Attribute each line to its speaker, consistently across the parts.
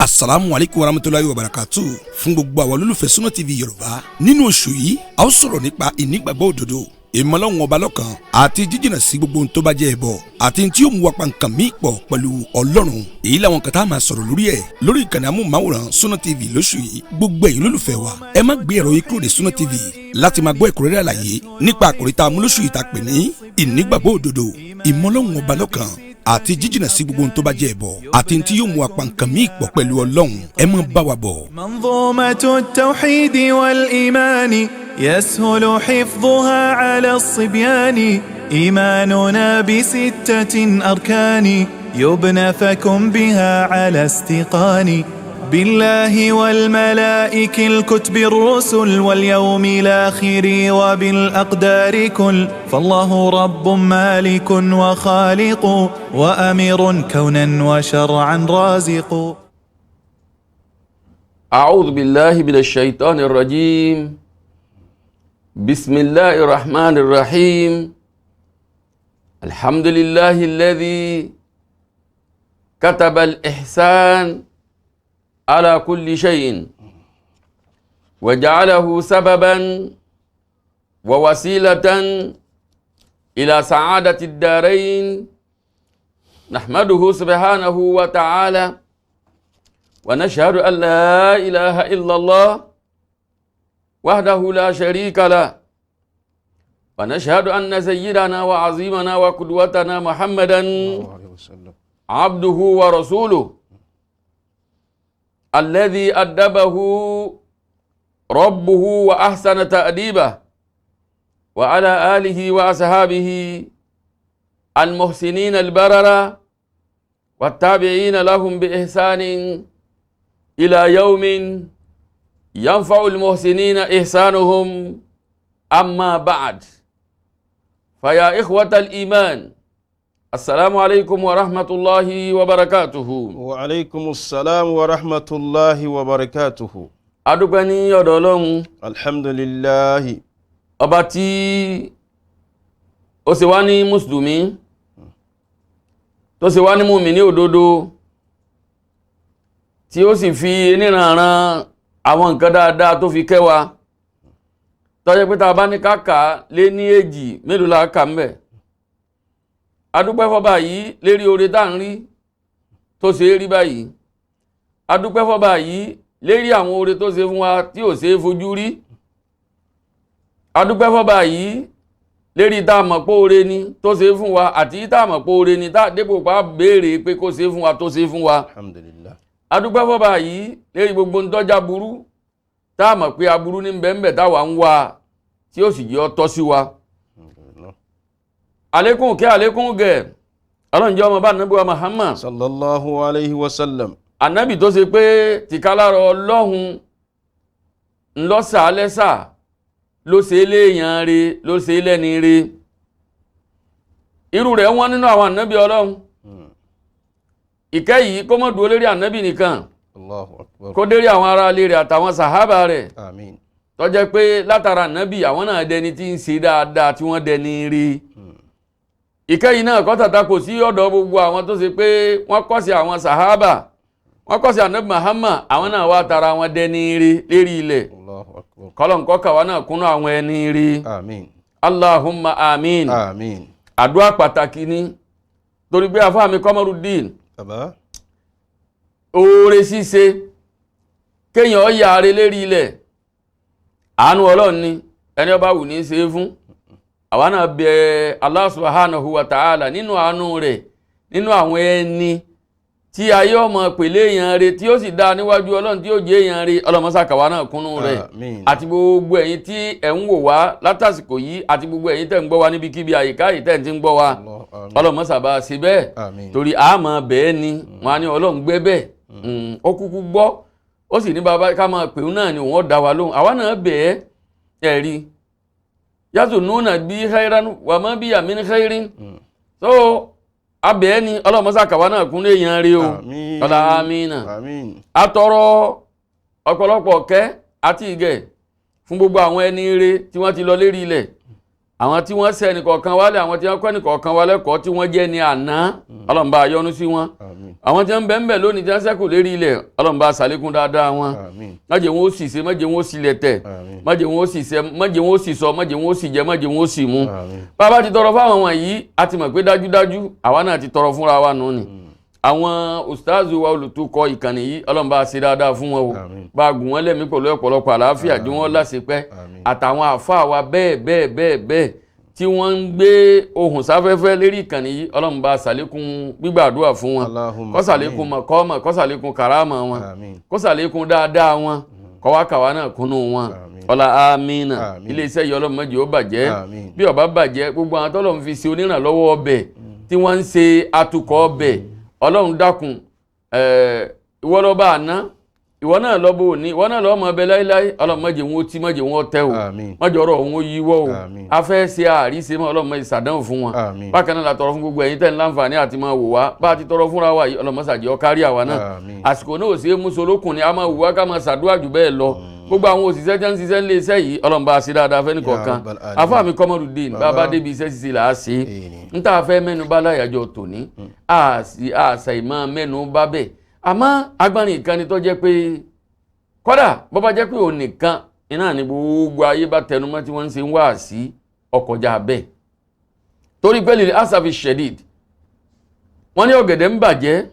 Speaker 1: Asalaamu aleykum warahmatulahi wabarakatu fún gbogbo àwọn olólùfẹ́ Sunna TV Yorùbá. Nínú oṣù yìí, a ó sọ̀rọ̀ nípa ìnígbàgbọ́ òdodo, ìmọ̀lọ́hun ọba lọ́kan àti jíjìnà sí gbogbo ohun tó bá jẹ́ ẹbọ àti tí yóò mú wa pa nǹkan míì pọ̀ pẹ̀lú Ọlọ́run. Èyí làwọn kan tá a máa sọ̀rọ̀ lórí ẹ̀ lórí ìkànnì amóhùnmáwòrán Sunna TV lóṣù yìí. Gbogbo ẹ̀yin olólùfẹ́ wa, ẹ má gbé ẹ̀rọ yìí kúrò ní Sunna TV láti máa gbọ́ ẹ̀kúnrẹ́rẹ́ àlàyé nípa àkòrí tá a mú lóṣù yìí, tá a pè ní ìnígbàgbọ́ òdodo, ìmọ̀lọ́hun ọba lọ́kan àti jíjìnà sí gbogbo ohun tó bá jẹ́ ẹbọ àti tí yóò mú wa pa nǹkan míì pọ̀ pẹ̀lú Ọlọ́run. Ẹ máa bá wa bọ̀.
Speaker 2: منظومة التوحيد والإيمان يسهل حفظها على الصبيان. إيماننا بستة أركان يبنى، فكن بها على استيقان. بالله والملائك، الكتب، الرسل، واليوم الآخر، وبالأقدار كل. فالله رب مالك وخالق وأمير كونا وشرعا رازق.
Speaker 3: أعوذ بالله من الشيطان الرجيم. بسم الله الرحمن الرحيم. الحمد لله الذي كتب الإحسان على كل شيء وجعله سببا ووسيلة إلى سعادة الدارين. نحمده سبحانه وتعالى ونشهد أن لا إله إلا الله وحده لا شريك له، ونشهد أن سيدنا وعظيمنا وقدوتنا محمدا عبده ورسوله الذي أدبه ربه وأحسن تأديبه، وعلى آله وأصحابه المحسنين البررة والتابعين لهم بإحسان إلى يوم ينفع المحسنين إحسانهم. أما بعد، فيا إخوة الإيمان، السلام عليكم ورحمة الله وبركاته.
Speaker 4: وعليكم السلام ورحمة الله وبركاته.
Speaker 3: Adúpẹ́ ní ọ̀dọ̀ Ọlọ́run.
Speaker 4: الحمد لله.
Speaker 3: Ọba tí ó ṣe wá ní mùsùlùmí, tó ṣe wá ní mùmínì òdodo, tí ó sì fi níranran àwọn nǹkan dáadáa tó fi kẹ́ wa, tó jẹ́ pé tá a bá ní ká kà lé ní èjì, mélòó la kà ń bẹ̀. Adúpẹ́ fọ́ba yìí lérí oore tá à ń rí tó ṣe é rí báyìí. Adúpẹ́ fọ́ba yìí lérí àwọn oore tó ṣe fún wa tí ò ṣe é fojú rí. Adúpẹ́ fọ́ba yìí lérí tá a mọ̀ pé oore ni tó ṣe é fún wa àti tá a mọ̀ pé oore ni tá a dépò pa béèrè pé kó ṣe é fún wa tó ṣe é fún wa.
Speaker 4: الحمد لله.
Speaker 3: Adúpẹ́ fọ́ba yìí lérí gbogbo ntọ́jà burú tá a mọ̀ pé aburú ní bẹ́ẹ̀nbẹ́ẹ̀ táwa ń wá, tí ó sì jẹ́ ọ tọ́ sí wa. Àlékún kí àlékún gẹ̀ Ọlọ́run jẹ́ ọmọ bá Ànábì wa Muhammad
Speaker 4: صلى الله عليه وسلم.
Speaker 3: Ànábì tó ṣe pé tìkálára Ọlọ́hun ńlọ́sà lẹ́sà ló ṣe é léèyàn re, ló ṣe é lẹ́ni re. Irú rẹ̀ wọ́n nínú àwọn ànábì Ọlọ́run. Ìkẹ́ yìí kó mọ́ dúró lérí ànábì nìkan,
Speaker 4: الله أكبر.
Speaker 3: kó dérí àwọn ará ilé rẹ̀ àtàwọn sàhábà rẹ̀,
Speaker 4: آمين.
Speaker 3: tó jẹ́ pé látara ànábì àwọn náà dẹni tí ń ṣe dáadáa, tí wọ́n dẹni rí. Ìkẹ́ yìí náà kó tàtà kò sí ọ̀dọ̀ gbogbo àwọn tó ṣe pé wọ́n kọ́ sí àwọn sàhábà, wọ́n kọ́ sí ànábì Muhammad, àwọn náà wá tara wọn dẹni rí lérí ilẹ̀.
Speaker 4: الله أكبر.
Speaker 3: Kọ́lọ̀ kàwa náà kúnú àwọn ẹni rí.
Speaker 4: آمين.
Speaker 3: اللهم آمين.
Speaker 4: آمين.
Speaker 3: Àdúrà pàtàkì ni, torí pé afá mi Kọ́mọ́rúdín,
Speaker 4: Bàbá.
Speaker 3: Oore ṣíṣe, kéèyàn yáre lérí ilẹ̀, àánú Ọlọ́run ni. Ẹni ọba wù ní í ṣe é fún. Àwa náà bẹ Allah سبحانه وتعالى nínú àánú rẹ̀, nínú àwọn ẹni tí ayé ọmọ pèlè èèyàn rẹ̀, tí ó sì dá níwájú Ọlọ́run, tí ó jẹ́ èèyàn rẹ̀, ọlọ́mọsàkàwá náà kúnnú rẹ̀.
Speaker 4: آمين.
Speaker 3: Àti gbogbo ẹ̀yin tí ẹ̀ ń wò wá látàsìkò yìí, àti gbogbo ẹ̀yin tẹ̀ ń gbọ́ wa níbikíbi àyíká yìí tẹ̀ ń ti ń gbọ́ wa,
Speaker 4: الله آمين.
Speaker 3: ọlọ́mọsàbá ṣe bẹ́ẹ̀.
Speaker 4: آمين.
Speaker 3: Torí àmọ́ bẹ́ẹ̀ ni wọn á ní Ọlọ́run gbé bẹ́ẹ̀. Ó kúkú gbọ́, ó sì ní bàbá ká máa pè náà ni òun ó dá wa lóhùn. Àwa náà bẹ́ẹ̀ ẹ̀rí يظنون بي خيرا وما بي من خير. So abẹ́ẹ̀ ni ọlọ́mọsàkàwá náà kún lè yan rí o.
Speaker 4: آمين.
Speaker 3: Ọlá amínà.
Speaker 4: آمين.
Speaker 3: Atọrọ ọ̀pọ̀lọpọ̀ kẹ́ àti ìgẹ̀ fún gbogbo àwọn ẹni ire tí wọ́n ti lọ lérí ilẹ̀. Àwọn tí wọ́n ṣe ẹnìkọ̀ọ̀kan wálé, àwọn tí wọ́n kọ́ ẹnìkọ̀ọ̀kan wálé kọ́ tí wọ́n jẹ́ ní àná, Ọlọ́run bá yọ́nú sí wọn.
Speaker 4: Àmín.
Speaker 3: Àwọn tí wọ́n ń bẹ ń bẹ lónìí tí wọ́n ṣẹ́kù lérí ilẹ̀, Ọlọ́run bá ṣàlékún dáadáa wọn.
Speaker 4: Àmín.
Speaker 3: Má jẹ́ wọn ó sì ṣe, má jẹ́ wọn ó sì lẹ̀ tẹ̀,
Speaker 4: Àmín.
Speaker 3: má jẹ́ wọn ó sì ṣe, má jẹ́ wọn ó sì sọ, má jẹ́ wọn ó sì jẹ, má jẹ́ wọn ó sì mu.
Speaker 4: Àmín.
Speaker 3: Bàbá ti tọrọ fáwọn wọ̀nyí, a ti mọ̀ pé dájúdájú àwa náà ti tọrọ fúnra wa nù ni. Àwọn ustaazu wa olùtukọ̀ ìkànnì yìí, Ọlọ́run bá ṣe dáadáa fún wọn o.
Speaker 4: Àmín.
Speaker 3: Bá gùn wọ́n lẹ́mí pẹ̀lú ọ̀pọ̀lọpọ̀ àlàáfíà, jí wọ́n láṣepẹ́.
Speaker 4: Àmín.
Speaker 3: Àtàwọn àfáà wa bẹ́ẹ̀ bẹ́ẹ̀ bẹ́ẹ̀ bẹ́ẹ̀ tí wọ́n ń gbé ohùn sáfẹ́fẹ́ lérí ìkànnì yìí, Ọlọ́run bá ṣàlékún gbígbàdúrà fún wọn,
Speaker 4: Allahumma
Speaker 3: kó ṣàlékún mọ̀kọ́mọ̀, kó ṣàlékún kàrámà wọn,
Speaker 4: Àmín.
Speaker 3: kó ṣàlékún dáadáa wọn, kọ́wákàwá náà kúnnú wọn.
Speaker 4: Àmín.
Speaker 3: Ọlá amínà.
Speaker 4: Àmín.
Speaker 3: Iléeṣẹ́ yìí, Ọlọ́run má jẹ́ ó bàjẹ́.
Speaker 4: Àmín.
Speaker 3: Bí ó bá bàjẹ́, gbogbo àwọn tọ́lọ́run fi ṣe onírànlọ́wọ́ ọbẹ̀ tí wọ́n ń ṣe atukọ̀ ọbẹ̀, Ọlọ́run dákun, ìwọ lọ́ba àná, ìwọ náà lọ́ba òní, ìwọ náà lọ́mọ ọbẹ̀ láéláé. Ọlọ́run má jẹ́ wọn ó tí, má jẹ́ wọn ó tẹ́ o.
Speaker 4: Àmín.
Speaker 3: Má jẹ́ ọ̀rọ̀ òun ó yíwọ́ o.
Speaker 4: Àmín.
Speaker 3: A fẹ́ ṣe àríṣe mọ́, Ọlọ́run má ṣe ṣàdánwò fún wọn.
Speaker 4: Àmín.
Speaker 3: Bákan náà la tọrọ fún gbogbo ẹ̀yin tẹ́ ń láǹfààní àti máa wò wá. Bá a ti tọrọ fúnra wa yìí, Ọlọ́run má ṣàjẹ́ ó kárí àwa náà.
Speaker 4: Àmín.
Speaker 3: Àsìkò náà ò ṣe é mú solókùn ni, a máa wò wá ká máa ṣàdúrà jù bẹ́ẹ̀ lọ. Gbogbo àwọn òṣìṣẹ́ tí wọ́n ń ṣiṣẹ́ nílé iṣẹ́ yìí, Ọlọ́run bá a ṣe dáadáa fẹ́ni kọ̀ọ̀kan.
Speaker 4: Rabbal alamin.
Speaker 3: Àfáà mi Kọ́mọ́rùdín, bá a bá débi iṣẹ́ ṣíṣe là á ṣe.
Speaker 4: Èyí.
Speaker 3: N tá a fẹ́ mẹ́nu bá láyàjọ tòní, àṣà ìmọ̀ mẹ́nu bá bẹ̀. Àmọ́ agbárin ìkànnì tó jẹ́ pé kọ́dà bó bá jẹ́ pé òun nìkan iná ni gbogbo ayé bá tẹnumọ́ tí wọ́n ń ṣe ń wá sí ọkọjá bẹ́ẹ̀, torí pé lè asafi shedid wọ́n ní ọ̀gẹ̀dẹ̀ ń bàjẹ́.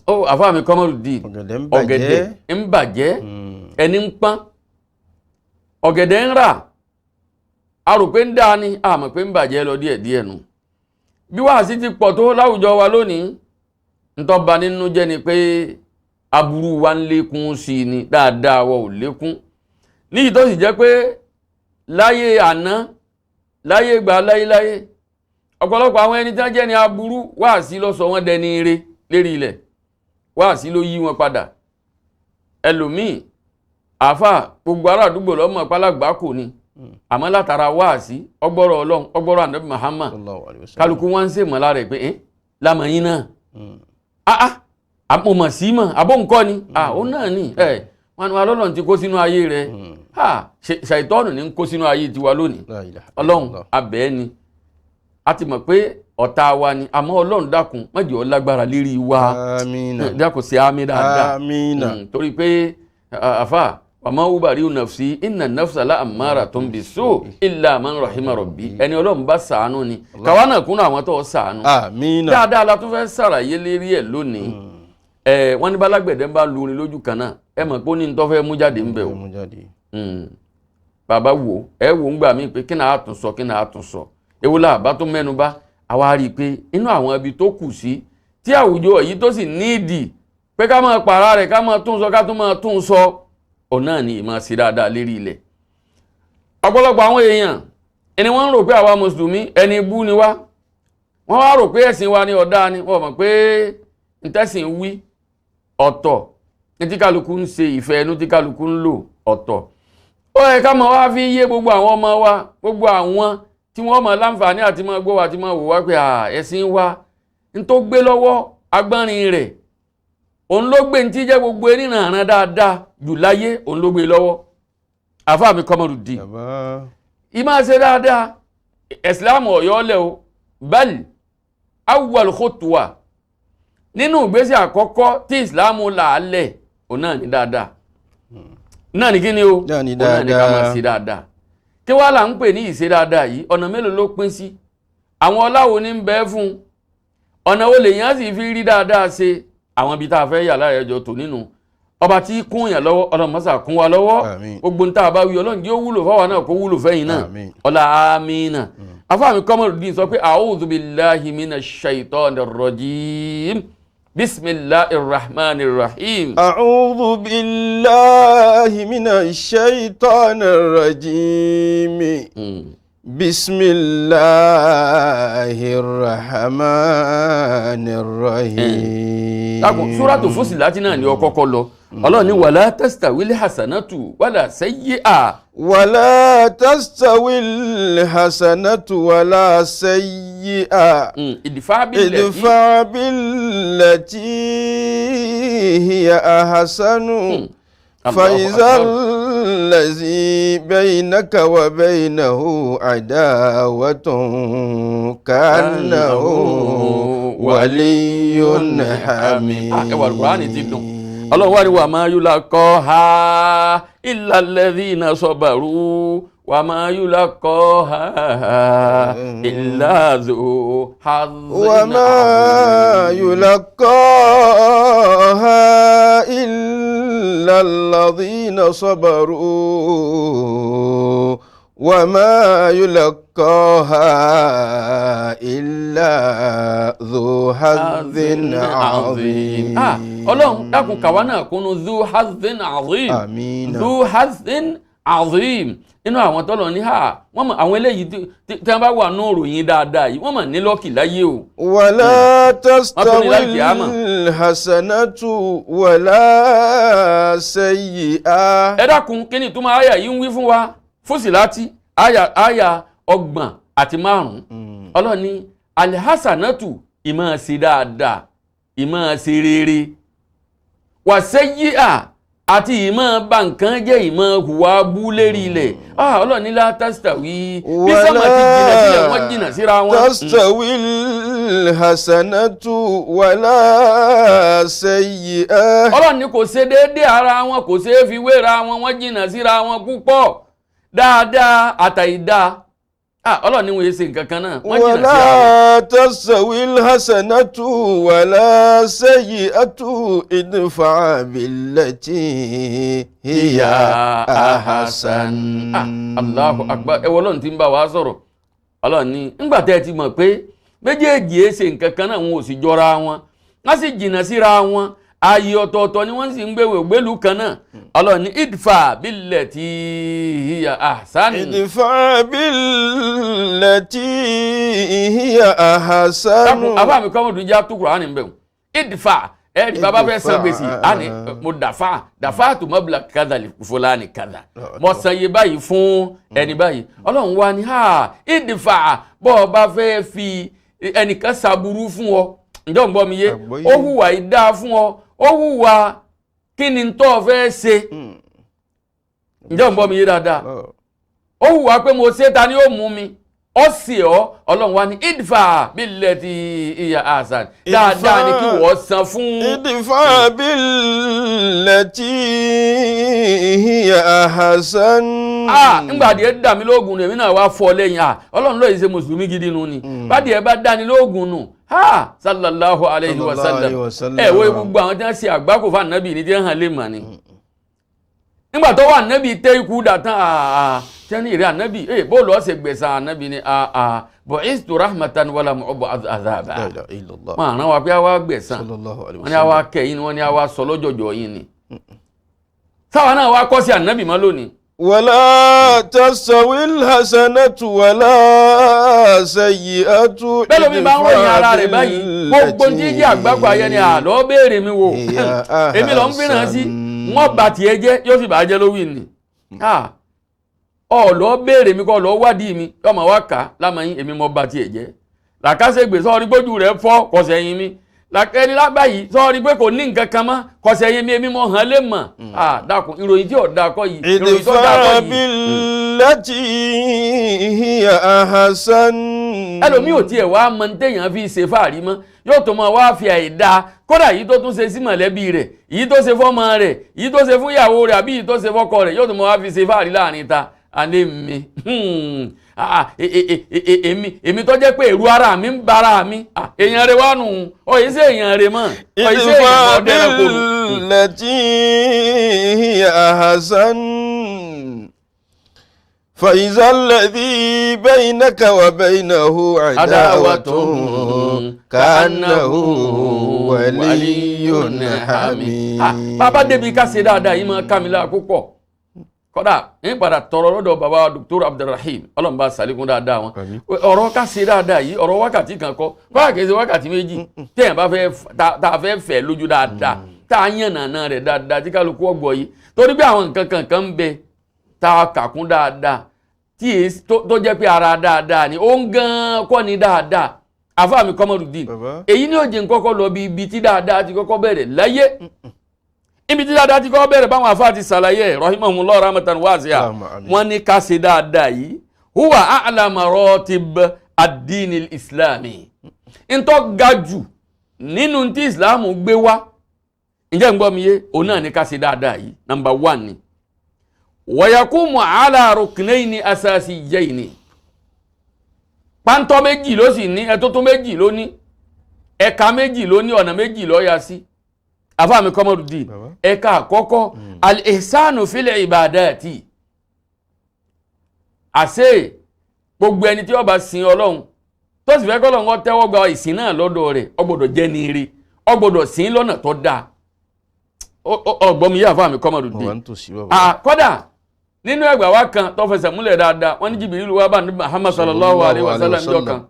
Speaker 3: Ó àfáà mi Kọ́mọ́rùdín,
Speaker 4: Ọ̀gẹ̀dẹ̀ ń bàjẹ́.
Speaker 3: ọ̀gẹ̀dẹ̀ ń bàjẹ́, ẹni ń pọ́n ọ̀gẹ̀dẹ̀ ń rà, a rò pé ń dáa ni, a mọ̀ pé ń bàjẹ́ lọ díẹ̀díẹ̀ nu. Bí wàásí ti pọ̀ tó láwùjọ wa lónìí, ntọ́ba nínú jẹ́ ni pé aburú wa ń lékún sí i ni, dáadáa wa ò lékún. Níyì tó sì jẹ́ pé láyé àná, láyé ìgbà láyéláyé, ọ̀pọ̀lọpọ̀ àwọn ẹni tí wọ́n jẹ́ ni aburú, wàásí ló sọ wọ́n dẹni ire lérí ilẹ̀, wàásí ló yí wọn padà. Ẹlòmíì àáfà, gbogbo ará àdúgbò lọ́mọ pálágbá kò ní, àmọ́ látara wáàsí, ọgbọ́rọ̀ Ọlọ́run, ọgbọ́rọ̀ Ànábì Muhammad,
Speaker 4: Sallallahu alaihi wasallam.
Speaker 3: kálukú wọn ń ṣe mọ́ lára ẹ̀ pé ẹ́ lámọ̀yín náà, ah ah, mo mọ̀ sí mọ̀ àbó nǹkan ni, ah ó náà ni ẹ̀ wọn ni Ọlọ́run ti kó sínú ayé rẹ̀. Ha, ṣàìtọ́nù ní ń kó sínú ayé tiwa lónìí.
Speaker 4: La ilaha
Speaker 3: Ọlọ́run
Speaker 4: illallah.
Speaker 3: abẹ́ ni a ti mọ̀ pé ọ̀tá wa ni, àmọ́ Ọlọ́run dákun má jẹ́ ó lágbára lérí wa.
Speaker 4: Amina.
Speaker 3: Dákun ṣe àmì dáadáa.
Speaker 4: Amina.
Speaker 3: Torí pé àfà àmọ́ ubari nafsi inna nafsa la amara tó ń bi so illa man rahima rabbi. Ẹni Ọlọ́run bá ṣàánú ni, káwa náà kúnú àwọn tó ṣàánú.
Speaker 4: Amina.
Speaker 3: Dáadáa la tún fẹ́ ṣàlàyé lérí ẹ̀ lónìí. Ẹ wọ́n ní bálágbẹ̀dẹ bá lurin lójú kan náà, ẹ mọ̀ pé ó ní ní tó fẹ́ mú jáde ń bẹ̀ o.
Speaker 4: Mú jáde.
Speaker 3: Bàbá wo ẹ wò ń gbà mí pé kí náà tún sọ, kí náà tún sọ, ewu la bá tó mẹ́nu bá, àwa rí i pé inú àwọn ibi tó kù sí tí àwùjọ èyí tó sì nídìí pé ká máa pààrà rẹ̀, ká máa tún sọ, ká tún máa tún sọ, ọ̀nà ni ìmọ̀ sí dáadáa lérí ilẹ̀. Ọ̀pọ̀lọpọ̀ àwọn èèyàn ẹni wọ́n ń rò pé àwa mùsùlùmí ẹni ibú ni wá, wọ́n wá rò pé ẹ̀sìn wa ni ọ̀dá ni, wọ́n mọ̀ pé ntẹ́sìn wí ọ̀tọ̀ ní tí kálukú ń ṣe, ìfẹ́ ẹnu tí kálukú ń lò ọ̀tọ̀. Ó yẹ ká máa wá fi yé gbogbo àwọn ọmọ wa, gbogbo àwọn tí wọ́n mọ̀ láǹfààní àti máa gbọ́ wa àti máa wò wá pé ẹ̀sìn wa ń tó gbé lọ́wọ́ agbọ́nrin rẹ̀, òun ló gbé ní tí jẹ́ gbogbo eríranran dáadáa jù láyé, òun ló gbé lọ́wọ́. Àfáà mi Kọ́mọ́rùdín,
Speaker 4: Bàbá.
Speaker 3: ìmáa ṣe dáadáa, ìsìláàmù ọ̀yọ́ lẹ̀ o, bal awwal khutwa nínú ìgbésẹ̀ àkọ́kọ́ tí ìsìláàmù là á lẹ̀, òun náà ní dáadáa náà ní kíni o,
Speaker 4: Náà ní
Speaker 3: òun náà ní ká máa
Speaker 4: dáadáa.
Speaker 3: ṣe dáadáa. Kí wàá là ń pè ní ìṣe dáadáa yìí? Ọ̀nà mélòó ló pín sí? Àwọn ọláwo ní ń bẹ fún un? Ọ̀nà wo lèèyàn sì fi rí dáadáa ṣe? Àwọn ibi tá a fẹ́ yà láyẹjọ tò nínú ọba tí kún yàn lọ́wọ́, ọlọ́mọ́sà kún wa lọ́wọ́.
Speaker 4: Àmín.
Speaker 3: Gbogbo ní tá a bá wí, Ọlọ́run jẹ́ ó wúlò fáwa náà, kó wúlò fẹ́yìn náà.
Speaker 4: Àmín.
Speaker 3: Ọlá amínà. Afáàmì Kọ́mọ́rùdín sọ pé a'udhu billahi minash shaitanir rajim, bismillahir rahmanir rahim.
Speaker 4: أعوذ بالله من الشيطان الرجيم. بسم الله الرحمن الرحيم.
Speaker 3: Dákun, súrátù Fúsìláti náà ni ó kọ́kọ́ lọ. Ọlọ́run ní wala tastawil hasanatu wala sayyi'a.
Speaker 4: ولا تستوي الحسنة ولا السيئة.
Speaker 3: Idfa billati
Speaker 4: ادفع بالتي هي أحسن
Speaker 3: Allahu
Speaker 4: فإذا
Speaker 3: akbar.
Speaker 4: الذي بينك وبينه عداوة كأنه ولي حميم.
Speaker 3: Ah, ẹwà Al-Qur'ani ti dùn. Ọlọ́run wá ní wa ma yulaqaha illa alladhina sabaru wa ma yulaqaha illa dhu hazzin
Speaker 4: وما
Speaker 3: azim.
Speaker 4: يلقاها إلا الذين صبروا وما يلقاها إلا ذو حظ عظيم.
Speaker 3: Ah, Ọlọ́run dákun kàwa náà kúnnú dhu hazzin azim.
Speaker 4: آمين.
Speaker 3: Dhu hazzin azim nínú àwọn tọ́lọ̀ ní ha wọ́n mọ̀ àwọn eléyìí tí wọ́n bá wà ní òròyìn dáadáa yìí wọ́n mọ̀ ní lọ́kì láyé o.
Speaker 4: ولا تستوي
Speaker 3: القيامة.
Speaker 4: الحسنة ولا سيئة.
Speaker 3: Ẹ dákun, kí ni ìtumọ̀ àyà yìí ń wí fún wa? Fúsìláti àyà 35, Ọlọ́run ní alhassanatu ìmọ̀ ṣe dáadáa, ìmọ̀ ṣe rere, wàṣẹ́yíà àti ìmọ̀ bà nǹkan jẹ́, ìmọ̀ hùwà bú lérí ilẹ̀. Ah, Ọlọ́run ní látàstàwí bí sọ́mà ti jìnà sílẹ̀ wọ́n jìnà síra wọn.
Speaker 4: تستوي الحسنة ولا سيئة.
Speaker 3: Ọlọ́run ní kò ṣe déédéé ara wọn, kò ṣeé fi wéra wọn, wọ́n jìnnà síra wọn púpọ̀, dáadáa àtàìdáa. Ah, Ọlọ́run ní wọ́n yé ṣe nǹkan kan náà, wọ́n jìnnà síra wọn.
Speaker 4: ولا تستوي الحسنة ولا سيئة ادفع بالتي هي أحسن.
Speaker 3: Ah, Allahu Akbar. Ẹ wọ Ọlọ́run tí ń bá wa sọ̀rọ̀. Ọlọ́run ní ńgbà tẹ́ ẹ ti mọ̀ pé méjèèjì ẹ ṣe nǹkan kan náà, wọn ò sì jọra wọn, wọ́n sì jìnnà síra wọn, ààyè ọ̀tọ̀ọ̀tọ̀ ni wọ́n sì ń gbéwò gbélú kan náà. Ọlọ́run ní idfa billati hiya ahsan.
Speaker 4: ادفع بالتي هي أحسن.
Speaker 3: Dákun, àbá mi kọ́mọ̀dún já tó Kùránì ń bẹ̀ wọ́n. Idfa ẹ̀rí bàbá fẹ́ san gbèsè àní mo dàfà dàfà tó mọ́bìlà kádà fúlàní kádà, mo san iye báyìí fún ẹni báyìí. Ọlọ́run wa ni ha idfa, bọ́ ọ bá fẹ́ fi ẹnìkan ṣàbùrú fún ọ, ǹjọ́ ń gbọ́ mi yé?
Speaker 4: Àgbọ́yé.
Speaker 3: Ó hùwà ìdá fún ọ, ó hùwà kí ni tó o fẹ́ ṣe, ǹjọ́ ń gbọ́ mi yé dáadáa? Ó hùwà pé mo ṣe, ta ni ó mú mi, ó sì ọ́. Ọlọ́run wa ní idfa billati hiya ahsan, dáadáa ni kí wọ́n san fún.
Speaker 4: ادفع بالتي هي أحسن.
Speaker 3: Ah, ńgbà díẹ̀ dà mí lóògùn nù, èmi náà wá fọ́ lẹ́yìn. Ah, Ọlọ́run lóye ṣe mùsùlùmí gidi nu ni bádìí ẹ bá dání lóògùn nù ha sallallahu alayhi wa
Speaker 4: Sallallahu alayhi wa
Speaker 3: sallam.
Speaker 4: sallam.
Speaker 3: Ẹ wo gbogbo àwọn tí wọ́n ṣe àgbákò fún ànábì ní tí wọ́n hàn lè mà ni nígbà tó wà ànábì tẹ ikú dà tán àà tẹ́ni ìrẹ́ ànábì ẹ bóòlù ọ̀sẹ̀ gbẹ̀sán ànábì ni àà bu'istu rahmatan wala mu'abba azaba.
Speaker 4: La ilaha illallah.
Speaker 3: Wọn àrán wa pé àwa gbẹ̀sán.
Speaker 4: Sallallahu alayhi wa
Speaker 3: Wọ́n ní àwa kẹ́yìn ni wọ́n ní àwa sọ lọ́jọ́jọ́ yín ni sáwa náà wá kọ́ sí ànábì mọ́ lónìí.
Speaker 4: ولا تستوي الحسنة ولا سيئة.
Speaker 3: Bẹ́ẹ̀ lómi bá ń ròyìn ara rẹ̀ báyìí, gbogbo ní jíjẹ́ àgbákò ayé ni àlọ́ béèrè mi wò, èmi lọ ń fìràn sí wọ́n bà tiẹ̀ jẹ́, yóò sì bàá jẹ́ lówì ni ọ̀lọ́ béèrè mi kọ́ lọ́ wádìí mi, yọmọ wa kà á lámàyín, èmi mọ́ bà tiẹ̀ jẹ́. Làkàṣègbè sọ́ọ́rí gbójú rẹ̀ fọ́ kọsẹ̀ yín mi, ẹni lágbàáyí sọ́ọ́rí pé kò ní nǹkan kan mọ́ kọsẹ̀ yín mi, èmi mọ́ hàn lè mọ̀. Dákun, ìròyìn tí ò dáa kọ́ yìí, ìròyìn tó dáa kọ́
Speaker 4: ادفع
Speaker 3: yìí.
Speaker 4: بالتي هي أحسن.
Speaker 3: Ẹlòmíì ò tiẹ̀ wá mọ ní téèyàn fi ṣe fáàrí mọ́, yóò tó máa wá fi àìda kódà yìí tó tún ṣe sí mọ̀lẹ́bí rẹ̀, yìí tó ṣe fọ́mọ rẹ̀, yìí tó ṣe fún ìyàwó rẹ̀, àbí yìí tó ṣe fọ́kọ rẹ̀, yóò tó máa wá fi ṣe fáàrí láàrin ta alẹ́ mi. Èmi tó jẹ́ pé èrú ara mi ń bara mi. Ah, èèyàn rẹ̀ wá nù ọ̀ yìí ṣe èèyàn rẹ̀ mọ́ ọ̀ yìí ṣe èèyàn
Speaker 4: ادفع
Speaker 3: mọ́ dẹ́rẹ́kọ̀ọ́.
Speaker 4: بالتي هي أحسن فإذا الذي بينك وبينه عداوة كأنه ولي حميم.
Speaker 3: Bàbá débi ká ṣe dáadáa yìí máa ká mi lára púpọ̀. Kódà ń padà tọrọ lọ́dọ̀ bàbá Dr. Abdulrahim, Ọlọ́run bá ṣàlékún dáadáa wọn. Ọ̀rọ̀ ká ṣe dáadáa yìí, ọ̀rọ̀ wákàtí kan kọ́, kódà kìí ṣe wákàtí 2 téèyàn bá fẹ́ tá a fẹ́ fẹ́ lójú dáadáa, tá a yàn nàna rẹ̀ dáadáa tí kálukú ọgbọ̀ yìí, torí bí àwọn nǹkan kankan ń bẹ tá a kàkún dáadáa tí tó jẹ́ pé ara dáadáa ni ó ń gan kọ́ ni dáadáa. Àfáà mi Kọ́mọ́rùdín,
Speaker 4: Bàbá.
Speaker 3: èyí ni ó jẹ́ nkọ́kọ́ lọ bí ibi tí dáadáa ti kọ́kọ́ bẹ̀rẹ̀ láyé. Ibi tí dáadáa ti kọ́ bẹ̀rẹ̀ báwọn afá ti ṣàlàyé ẹ̀, rahimahumullah rahmatan wasi'a,
Speaker 4: Allahumma amin.
Speaker 3: wọ́n ní ká ṣe dáadáa yìí huwa a'la maratib ad-din al-islami, ntọ́ ga jù nínú tí islam gbé wá. Ǹjẹ́ ń gbọ́ mi yé? Òun náà ní ká ṣe dáadáa yìí number one ni. Wa yaqumu ala ruknayni asasiyayni, pàǹtọ́ méjì ló sì ní, ẹ̀tótó méjì ló ní, ẹ̀ka méjì ló ní, ọ̀nà méjì ló yà sí. Àfáàmì Kọ́mọ́rùdín,
Speaker 4: Bàbá.
Speaker 3: ẹ̀ka àkọ́kọ́, al-ihsanu fil ibadati. Àṣé gbogbo ẹni tí ó bá sin Ọlọ́run tó sì fẹ́ kọ́ Ọlọ́run ó tẹ́wọ́ gba ìsìn náà lọ́dọ̀ rẹ̀, ó gbọ́dọ̀ jẹ́ ní ire, ó gbọ́dọ̀ sìn lọ́nà tó dáa. Ọgbọ́n mi yé, àfáàmì Kọ́mọ́rùdín?
Speaker 4: Mo wà nítòsí, bàbá.
Speaker 3: Kódà nínú ẹgbàá wa kan tó fẹsẹ̀ múlẹ̀ dáadáa, wọ́n ní Jibrilu wá bá ní Muhammad sallallahu alayhi wa sallam jọ kan,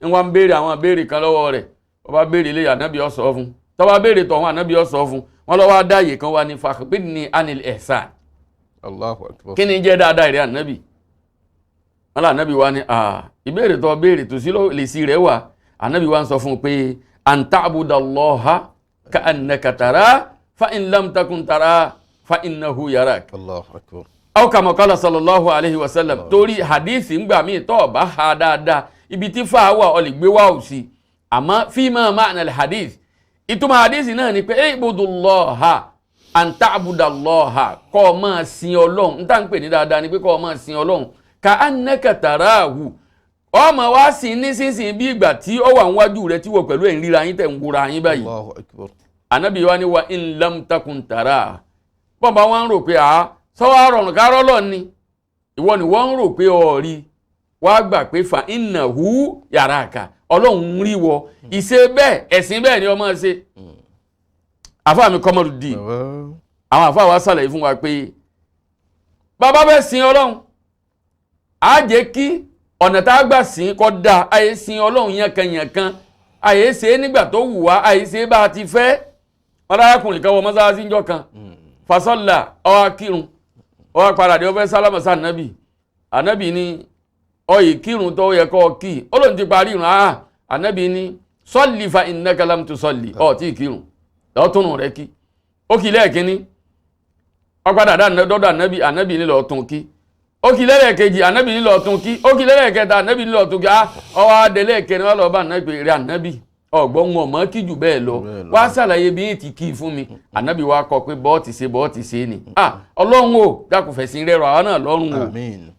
Speaker 3: ń wá ń béèrè àwọn béèrè kan lọ́wọ́ rẹ̀. Ó bá béèrè ilé, ànábì ó sọ fún. Tó bá béèrè tọ̀hún, ànábì ó sọ fún wọn. Lọ́wọ́ adáyè kan wá ní fakhbirni anil ihsan.
Speaker 4: Allahu akbar.
Speaker 3: Kí ni jẹ́ dáadáa ìrẹ́ ànábì? Wọn lọ ànábì wa ní ìbéèrè tó béèrè tó sí lè sí rẹ̀ wà. Ànábì wa ń sọ fún un pé an ta'budallaha ka'annaka tara fa in lam takun tara fa innahu yarak,
Speaker 4: Allahu akbar.
Speaker 3: aw kama qala sallallahu alayhi wa sallam. Torí hadithi ń gbà míì tó o bá ha dáadáa, ibi tí fa wà ọ lè gbé wá ò sí, àmọ́ fima ma'na al-hadith, ìtumọ̀ hadithi náà ni pé ibudullaha an ta'budallaha, kọ́ ọ máa sin Ọlọ́run. N tá n pè ní dáadáa ni pé kọ́ ọ máa sin Ọlọ́run ka annaka tarahu, ọmọ wa sin nísinsìnyí bí ìgbà tí ó wà níwájú rẹ, tí wọ pẹ̀lú ẹ̀ ń ríra yín, tẹ̀ ń wúra yín báyìí.
Speaker 4: Allahu akbar.
Speaker 3: Anabi wa ni wa in lam takun tara, bọ́n bá wọn ń rò pé a sọ́wọ́ àrọ̀rùn kárọ́ lọ ni ìwọ ni wọ́n ń rò pé ọ̀rí wàá gbà pé fa innahu yaraka, Ọlọ́run ń rí wọ. Ìṣe bẹ́ẹ̀, ẹ̀sìn bẹ́ẹ̀ ni ọmọ ṣe. Àfáà mi Kọ́mọ́rùdín,
Speaker 4: Bàbá.
Speaker 3: àwọn àfáà wa ṣàlàyé fún wa pé bàbá bẹ́ẹ̀ sin Ọlọ́run, á jẹ́ kí ọ̀nà tá a gbà sìn kọ́ da. Àyè sin Ọlọ́run yankanyankan, àyè ṣe é nígbà tó wù wá, àyè ṣe é bá a ti fẹ́. Wọn lárakùnrin kan wọ mọ́sálásí ńjọ́ kan, fasọ́là, ó wá kírun, ó wá padà dé, ó fẹ́ sálámà sí ànábì. Ànábì ní ọyì kírun tó yẹ kọ́ kí ó lóun ti parí irun. Ah, ànábì ní salli fa innaka lam tusalli, ọ̀ tí kírun lọ́tùnún rẹ kí. Ó kì í lẹ́ẹ̀kínní, ó padà dọ́dọ̀ ànábì. Ànábì ní lọ́ọ́ tún kí. Ó kì í lẹ́ẹ̀kejì, ànábì ní lọ́ọ́ tún kí. Ó kì í lẹ́ẹ̀kẹta, ànábì ní lọ́ọ́ tún kí. Ah, ọwọ́ adélé kẹrin wà lọ́ọ́ bá ànábì rẹ. Ànábì, ọ̀gbọ́n wọn mọ́ kí jù bẹ́ẹ̀ lọ,
Speaker 4: Bẹ́ẹ̀ lọ.
Speaker 3: wá ṣàlàyé bí yín ti kí i fún mi. Ànábì wa kọ pé bọ́ọ̀ ti ṣe, bọ́ọ̀ ti ṣe ni. Ah, Ọlọ́run o, dákun fẹ̀sìn rẹ̀ rọ̀ àwọn náà lọ́rùn o.
Speaker 4: Àmín.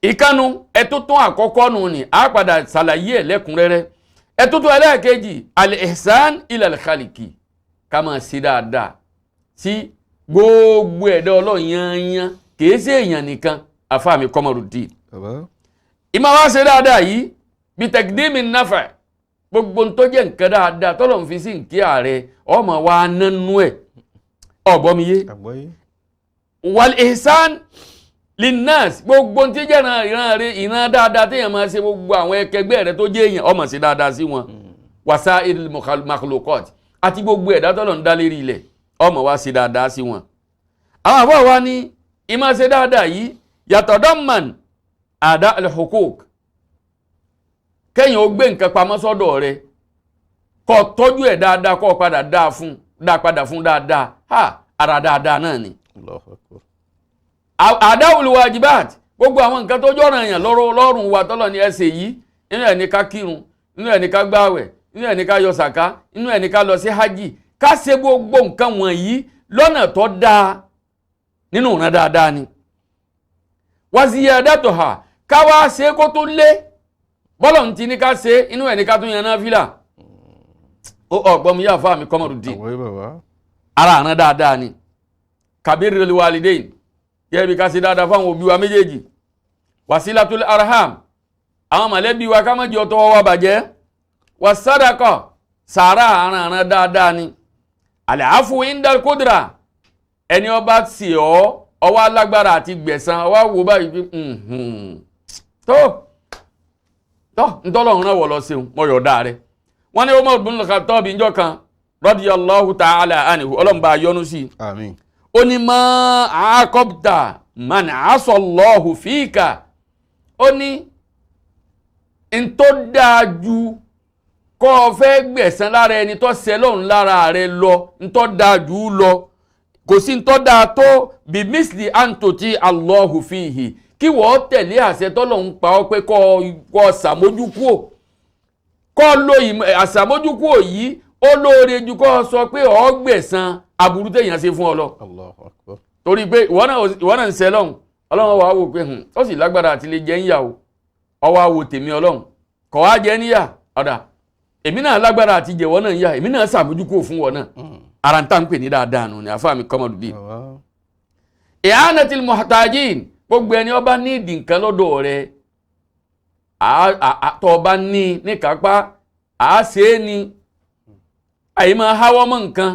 Speaker 3: Ìkànnù ẹ̀tútún àkọ́kọ́ nù ni a padà ṣàlàyé ẹ̀ lẹ́kùnrẹ́rẹ́. Ẹ̀tútún ẹlẹ́ẹ̀kejì, al-ihsan ila al-khaliki, ká máa ṣe dáadáa sí gbogbo ẹ̀dá Ọlọ́run yányán, kìí ṣe èèyàn nìkan. Àfáàmì Kọ́mọ́rùdín,
Speaker 4: Bàbá.
Speaker 3: ìmọ̀ wá ṣe dáadáa yìí bí taqdimi nafa, gbogbo ń tó jẹ́ nǹkan dáadáa tọ́lọ̀ ń fi sí nkí ààrẹ ọmọ wa nánú ẹ̀, ọ̀gbọ́n mi yé?
Speaker 4: Àgbọ́yé.
Speaker 3: Wal ihsan linnas, gbogbo tí jẹ́ ìran ìran rẹ, ìran dáadáa téèyàn máa ṣe, gbogbo àwọn ẹkẹgbẹ́ rẹ tó jẹ́ èèyàn, ọmọ ṣe dáadáa sí wọn, wasa'il makhluqat, àti gbogbo ẹ̀dá tọ́lọ̀ ń dá lérí ilẹ̀, ọmọ wa ṣe dáadáa sí wọn. Àwọn àbọ̀ wa ní ìmáa ṣe dáadáa yìí yatadamman ada al-huquq, kẹ́yìn ó gbé nǹkan pamọ́ sọ́dọ̀ rẹ, kó tọ́jú ẹ̀ dáadáa, kó padà dáa fún, dáa padà fún dáadáa, ha, ara dáadáa náà ni.
Speaker 4: Allahu akbar.
Speaker 3: Àdáwùlù wajibat, gbogbo àwọn nǹkan tó jọ̀ràn èèyàn lọ́rọ̀ lọ́rùn wa tọ́lọ̀ ní ẹsẹ̀ yìí, nínú ẹ̀ ní ká kírun, nínú ẹ̀ ní ká gbààwẹ̀, nínú ẹ̀ ní ká yọ sàká, nínú ẹ̀ ní ká lọ sí hajj, ká ṣe gbogbo nǹkan wọ̀nyí lọ́nà tó dáa, nínú ìran dáadáa ni. Waziyadatuha, ká wá ṣe kó tó lé bọ́lọ̀ ń ti ní ká ṣe, inú ẹ̀ ní ká tún yan náfìlà. Ó ọ̀gbọ́n mi yà fáà mi Kọ́mọ́rùdín?
Speaker 4: Àgbọ́yé, bàbá.
Speaker 3: Ara àrán dáadáa ni kabirul walidain, gẹ́gẹ́ bí ká ṣe dáadáa fáwọn òbí wa méjèèjì, wasilatul arham, àwọn mọ̀lẹ́bí wa, ká má jẹ́ ọtọwọ́ wa bàjẹ́, wasadaqa, sàárà, àrán àrán dáadáa ni, àlàáfù indal kudra, ẹni ọba sì ọ́, ọwọ́ alágbára àti gbẹ̀san, ọwọ́ wo báyìí pé tó tó ntọ́lọ́run náà wọ̀ lọ ṣeun mọ̀ yọ̀ọ̀dá rẹ̀. Wọ́n ní Umar ibn al-Khattab njọ́ kan radiyallahu ta'ala anhu, Ọlọ́run bá yọ́nú sí i,
Speaker 4: Àmín.
Speaker 3: ó ní ma aqabta man asallahu fika, ó ní n tó dáa ju kọ́ ọ fẹ́ gbẹ̀san lára ẹni tó ṣẹ̀ lọ́run lára rẹ lọ, n tó dáa jù ú lọ. Kò sí ń tọ́ dáa tó bí misli antoti Allahu fihi, kí wọ́n tẹ̀lé àṣẹ tọ́lọ̀ ń pa ọ́ pé kọ́ ṣàmójúkúò, kọ́ lo àṣàmójúkúò yìí, ó lóore ju kọ́ sọ pé ọ́ gbẹ̀san aburú téèyàn ṣe fún ọ lọ.
Speaker 4: Allahu akbar.
Speaker 3: Torí pé ìwọ náà ń ṣe lọ́hùn, ọlọ́run wàá wò pé ó sì lágbára àti lè jẹ́ ń yà o, ọwọ́ àwò tèmi ọlọ́run kọ̀ wá jẹ́ níyà, ọ̀dà èmi náà lágbára àti jẹ̀wọ́ náà ń yà, èmi náà ṣàmójúkúò fún wọn náà. Ara ń tà ń pè ní dáadáa nù ní àfáà mi Kọ́mọdùdí. I'anatil muhtajin, gbogbo ẹni ọba ní ìdì nǹkan lọ́dọ̀ rẹ̀, tó ọba ní níkápá à á ṣe é ni, àyè máa háwọ́ mọ́ nǹkan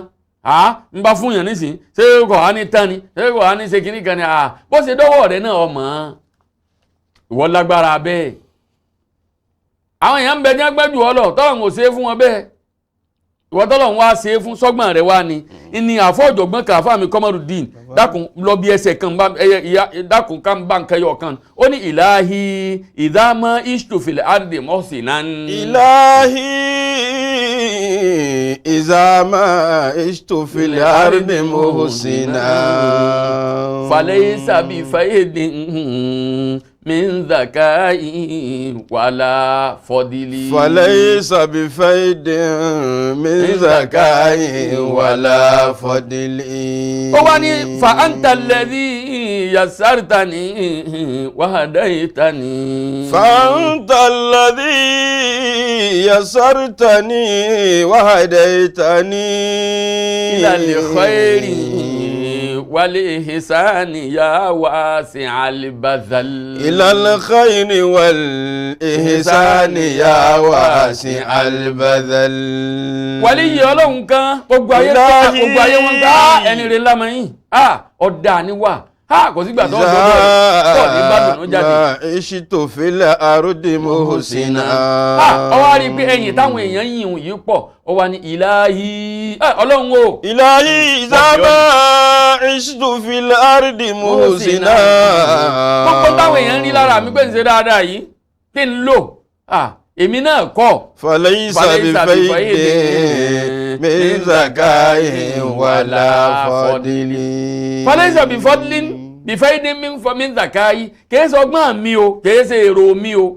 Speaker 3: ń bá fún yàn nísìn, ṣé kò á ní tán ni, ṣé kò á ní ṣe kíní kan ni, bó ṣe dọ́wọ́ rẹ̀ náà ọmọ ìwọ lágbára bẹ́ẹ̀. Àwọn èèyàn ń bẹ ní agbẹ́jù ọ lọ, tọ́lọ̀ ń ò ṣe é fún wọn bẹ́ẹ̀, ìwọ tọ́lọ̀ ń wá ṣe é fún sọ́gbọ̀n rẹ̀ wá ni ní àfọ́jọ̀gbọ́n kan àfáà mi Kọ́mọdùdín, dákun lọ bí ẹsẹ̀ kan bá ẹyẹ ìyá, dákun ká ń bá nǹkan yọ kan, ó ní ìláhi ìdámọ́ istofil ardi mọ́sìnán.
Speaker 4: Ilahi izama istofil ardi muhsina.
Speaker 3: Falaysa bi faidin min zakai wala fadili.
Speaker 4: Falaysa bi faidin min zakai wala fadili.
Speaker 3: Ó wá ní fa anta alladhi yassartani wa hadaytani.
Speaker 4: Fa anta alladhi yassartani wa hadaytani.
Speaker 3: Ila al-khayri wal ihsani ya wasi'al bazal.
Speaker 4: Ila al-khayri wal ihsani ya wasi'al bazal.
Speaker 3: Wàlíyé ọlọ́run kan, gbogbo ayé gbogbo ayé wọn gbá ẹni rẹ̀ lámọ́yìn, ọ̀dà ni wà, kò sígbà tó ọ̀dọ́ tó ní bá dùnú jáde.
Speaker 4: Ìṣètò fílẹ̀ àròdì muhsina.
Speaker 3: Ó wá rí i pé ẹ̀yìn táwọn èèyàn yìn yìí pọ̀, ó wá ní ìláhí ọlọ́run o.
Speaker 4: Ìláhí ìsábà ìṣètò fílẹ̀ àròdì muhsina.
Speaker 3: Gbogbo táwọn èèyàn rí lára mi pé ń ṣe dáadáa yìí kí n lò, èmi náà kọ́.
Speaker 4: Falaysa bifaidin min zakain wala fadili.
Speaker 3: Falaysa bifadlin bifaidin min zakai, kìí ṣe ọgbọ́n mi o, kìí ṣe èrò mi o.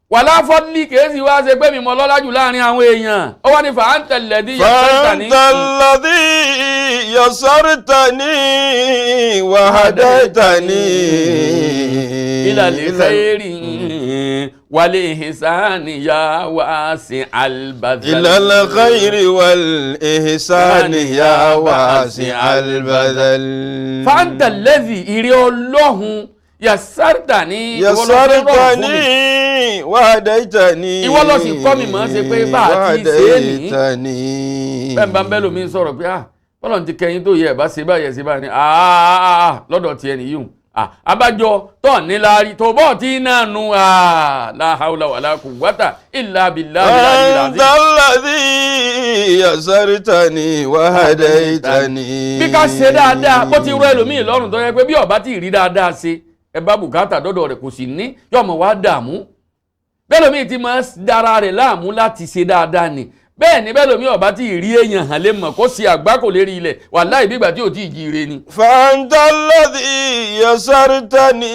Speaker 3: Wala fadli, kìí sì wá ṣe pé mi mọ lọ́lá jù láàrin àwọn èèyàn. Ó wá ní fa anta alladhi yassartani.
Speaker 4: Fa anta alladhi yassartani wa hadaytani.
Speaker 3: Ila al-khayri wal ihsani ya wasi'al bazal.
Speaker 4: Ila al-khayri wal ihsani ya wasi'al bazal.
Speaker 3: Fa anta alladhi, ìrẹ́ ọlọ́hun, yassartani,
Speaker 4: yassartani wa hadaytani.
Speaker 3: Ìwọ ló sì kọ́ mi mọ̀ ṣe pé bá a ti ṣe é ní. Bẹ́ẹ̀ bá ń bẹ́ lómi sọ̀rọ̀ pé bọ́lọ̀ ti kẹyìn tó yẹ ẹ̀ bá ṣe báyẹ̀ ṣe báyìí ni lọ́dọ̀ tiẹ̀ nìyí hùn. Abájọ tó níláárí tó bọ́ tí náà nu la hawla wala quwwata illa billahi al-aliyyil azim.
Speaker 4: Anta alladhi yassartani wa hadaytani.
Speaker 3: Bí ká ṣe dáadáa bó ti rọ ẹlòmíì lọ́rùn tó yẹ pé bí ọba ti rí dáadáa ṣe, ẹ bá bùkátà dọ́dọ̀ rẹ̀ kò sì ní yọmọ wá dààmú. Bẹ́lòmíì ti máa dára rẹ̀ láàmú láti ṣe dáadáa ni. Bẹ́ẹ̀ ni bẹ́lòmíì ọba tí rí èèyàn hàn lè mọ̀ kó ṣe àgbákò lérí ilẹ̀, wàláhì bí ìgbà tí ò tí ì jíire ni.
Speaker 4: Fa anta alladhi yassartani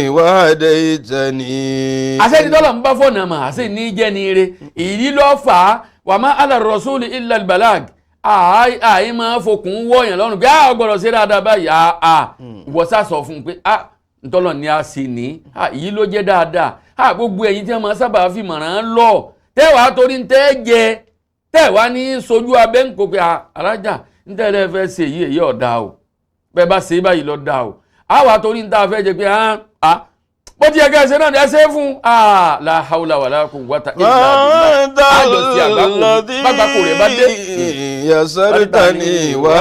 Speaker 4: wa hadaytani.
Speaker 3: Àṣẹ tọ́lọ̀ ń bá fọ̀nà mà, àṣẹ ní jẹ́ ni ire. Ìyí ló fà á, wa ma ala rasuli illa al-balag. Àì máa fokùn wọ̀yàn lọ́rùn pé a gbọ́dọ̀ ṣe dáadáa báyìí, ìwọ sá sọ fún un pé ntọ́lọ̀ ni a sì ní, ìyí ló jẹ́ dáadáa. Gbogbo ẹ̀yin tí wọ́n máa sábà fi mọ̀ràn lọ, tẹ́wàá torí ń tẹ́ jẹ, tẹ́wàá ní sojú abẹ́ ń kó pé alájà ń tẹ́lẹ̀ fẹ́ ṣe èyí èyí ọ̀dà o, bẹ́ẹ̀ bá ṣe báyìí lọ dà o, àwa torí ń tá a fẹ́ jẹ pé bó ti yẹ ká ṣe náà ni ẹ ṣe é fún la hawla wala quwwata illa billah. Àjọ ti àgbákò bàgbákò rẹ̀ bá dé.
Speaker 4: Yassartani wa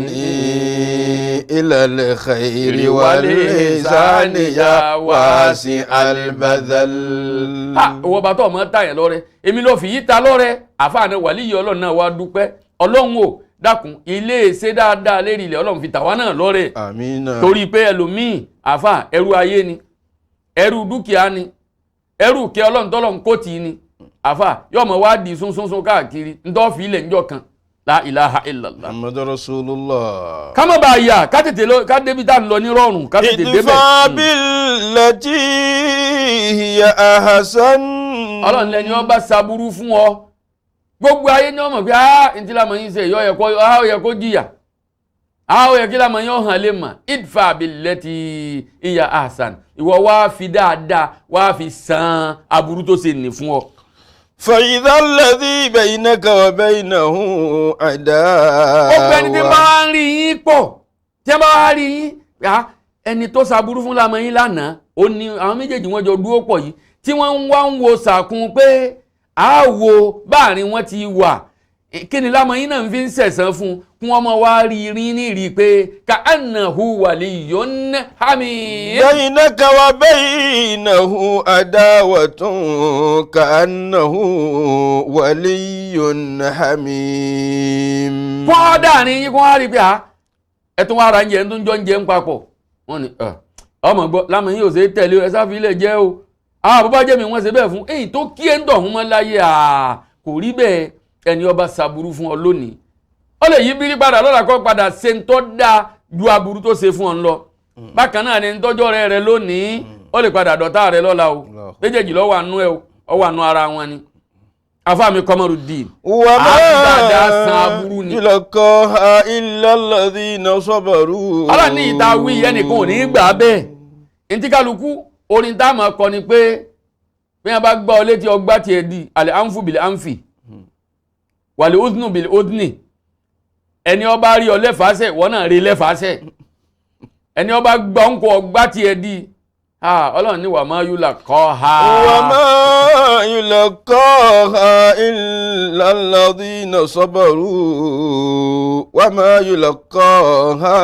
Speaker 4: hadaytani ila al-khayri wal ihsani ya wasi'al bazal.
Speaker 3: Ìwọ bàtọ́ ọmọ ta yẹn lọ́rẹ́, èmi ló fi yí ta lọ́rẹ́, àfààní wàlíyé ọlọ́run náà wá dúpẹ́. Ọlọ́run o dákun ilé ṣe dáadáa lérí ilẹ̀, ọlọ́run fi tàwa náà lọ́rẹ́.
Speaker 4: Àmín.
Speaker 3: Torí pé ẹlòmíì àfà ẹrú ayé ni, ẹrú dúkìá ni, ẹrú kẹ ọlọ́run tọ́lọ́run kó tì í ni, àfà yóò mọ̀ wá di súnsúnsún káàkiri ntọ́ fi ilẹ̀ ńjọ́ kan. La ilaha illallah.
Speaker 4: Muhammadu Rasulullah.
Speaker 3: Ká má bàa yà, ká tètè lọ, ká débi tá à ń lọ ní rọrùn, ká tètè débẹ̀.
Speaker 4: Idfa billati hiya ahsan.
Speaker 3: Ọlọ́run lẹni ọba ṣaburú fún ọ, gbogbo ayé ní ọmọ pé ah ntí lamọ̀ yín ṣe yọ yẹ kó ah ó yẹ kó jìyà, ah ó yẹ kí lamọ̀ yín ọ̀hàn lè mà. Idfa billati hiya ahsan, ìwọ wá fi dáadáa wá fi san aburú tó ṣe nì fún ọ.
Speaker 4: فإذا الذي بينك وبينه
Speaker 3: Gbogbo ẹni tí bá
Speaker 4: عداوة.
Speaker 3: wá ń rí yín pọ̀, tí wọ́n bá wá rí yín, ẹni tó ṣaburú fún lamọ̀ yín lánàá, ó ní àwọn méjèèjì wọn jọ dúró pọ̀ yìí tí wọ́n ń wá ń wo sàkún pé a wo báàrin wọn ti wà, kí ni lamọ̀ yín náà fi ń sẹ̀sán fún kí wọ́n máa wá rí rí ní rí pé ka annahu waliyyun hamim.
Speaker 4: Baynaka wa baynahu adawatun ka annahu waliyyun hamim.
Speaker 3: Kó wọ́n dáàrin yín, kó wọ́n rí pé ẹ tún wá ara ń jẹ, ẹ tún jọ ń jẹ ń papọ̀. Wọ́n ní ọmọ gbọ́ lamọ̀ yín ò ṣe é tẹ̀lé ẹ sáfì ilẹ̀ jẹ́ o. Àwọn bàbá jẹ́ mi wọ́n ṣe bẹ́ẹ̀ fún èyí tó kí ẹ ń dọ̀hún mọ́ láyé, kò rí bẹ́ẹ̀. Ẹni ọba ṣàbùrú fún ọ lónìí, ó lè yí bírí padà lọ́la kó padà ṣe ń tọ́ da ju aburú tó ṣe fún ọ ń lọ. Bákan náà ni ntọ́jọ́ rẹ rẹ lónìí, ó lè padà dọ̀tá rẹ lọ́la o. Méjèèjì ló wà nú ẹ o, ó wà nú ara wọn ni. Afáàmì Kọmọrùdín
Speaker 4: Wa
Speaker 3: àti dáadáa san aburú ni.
Speaker 4: yulaqaha illa alladhina sabaru.
Speaker 3: Ọlọ́run ní ìta wí ẹnìkan ò ní gbà bẹ́ẹ̀. Ntí kálukú orin tá a máa kọ ni pé bí wọn bá gbọ́ ọ létí ọgbà tiẹ̀ di àlẹ́ ànfù bìlẹ̀ ànfì wàlẹ̀ òdùnú bìlẹ̀ òdùnì. Ẹni ọba rí ọ lẹ́fàásẹ̀, wọ́n náà rí lẹ́fàásẹ̀. Ẹni ọba gbọ́ ń kó ọgbà tiẹ̀ di, Ọlọ́run ní wà má yúlà kọ́ ha.
Speaker 4: Wa ma yulaqaha illa alladhina sabaru wa ma yulaqaha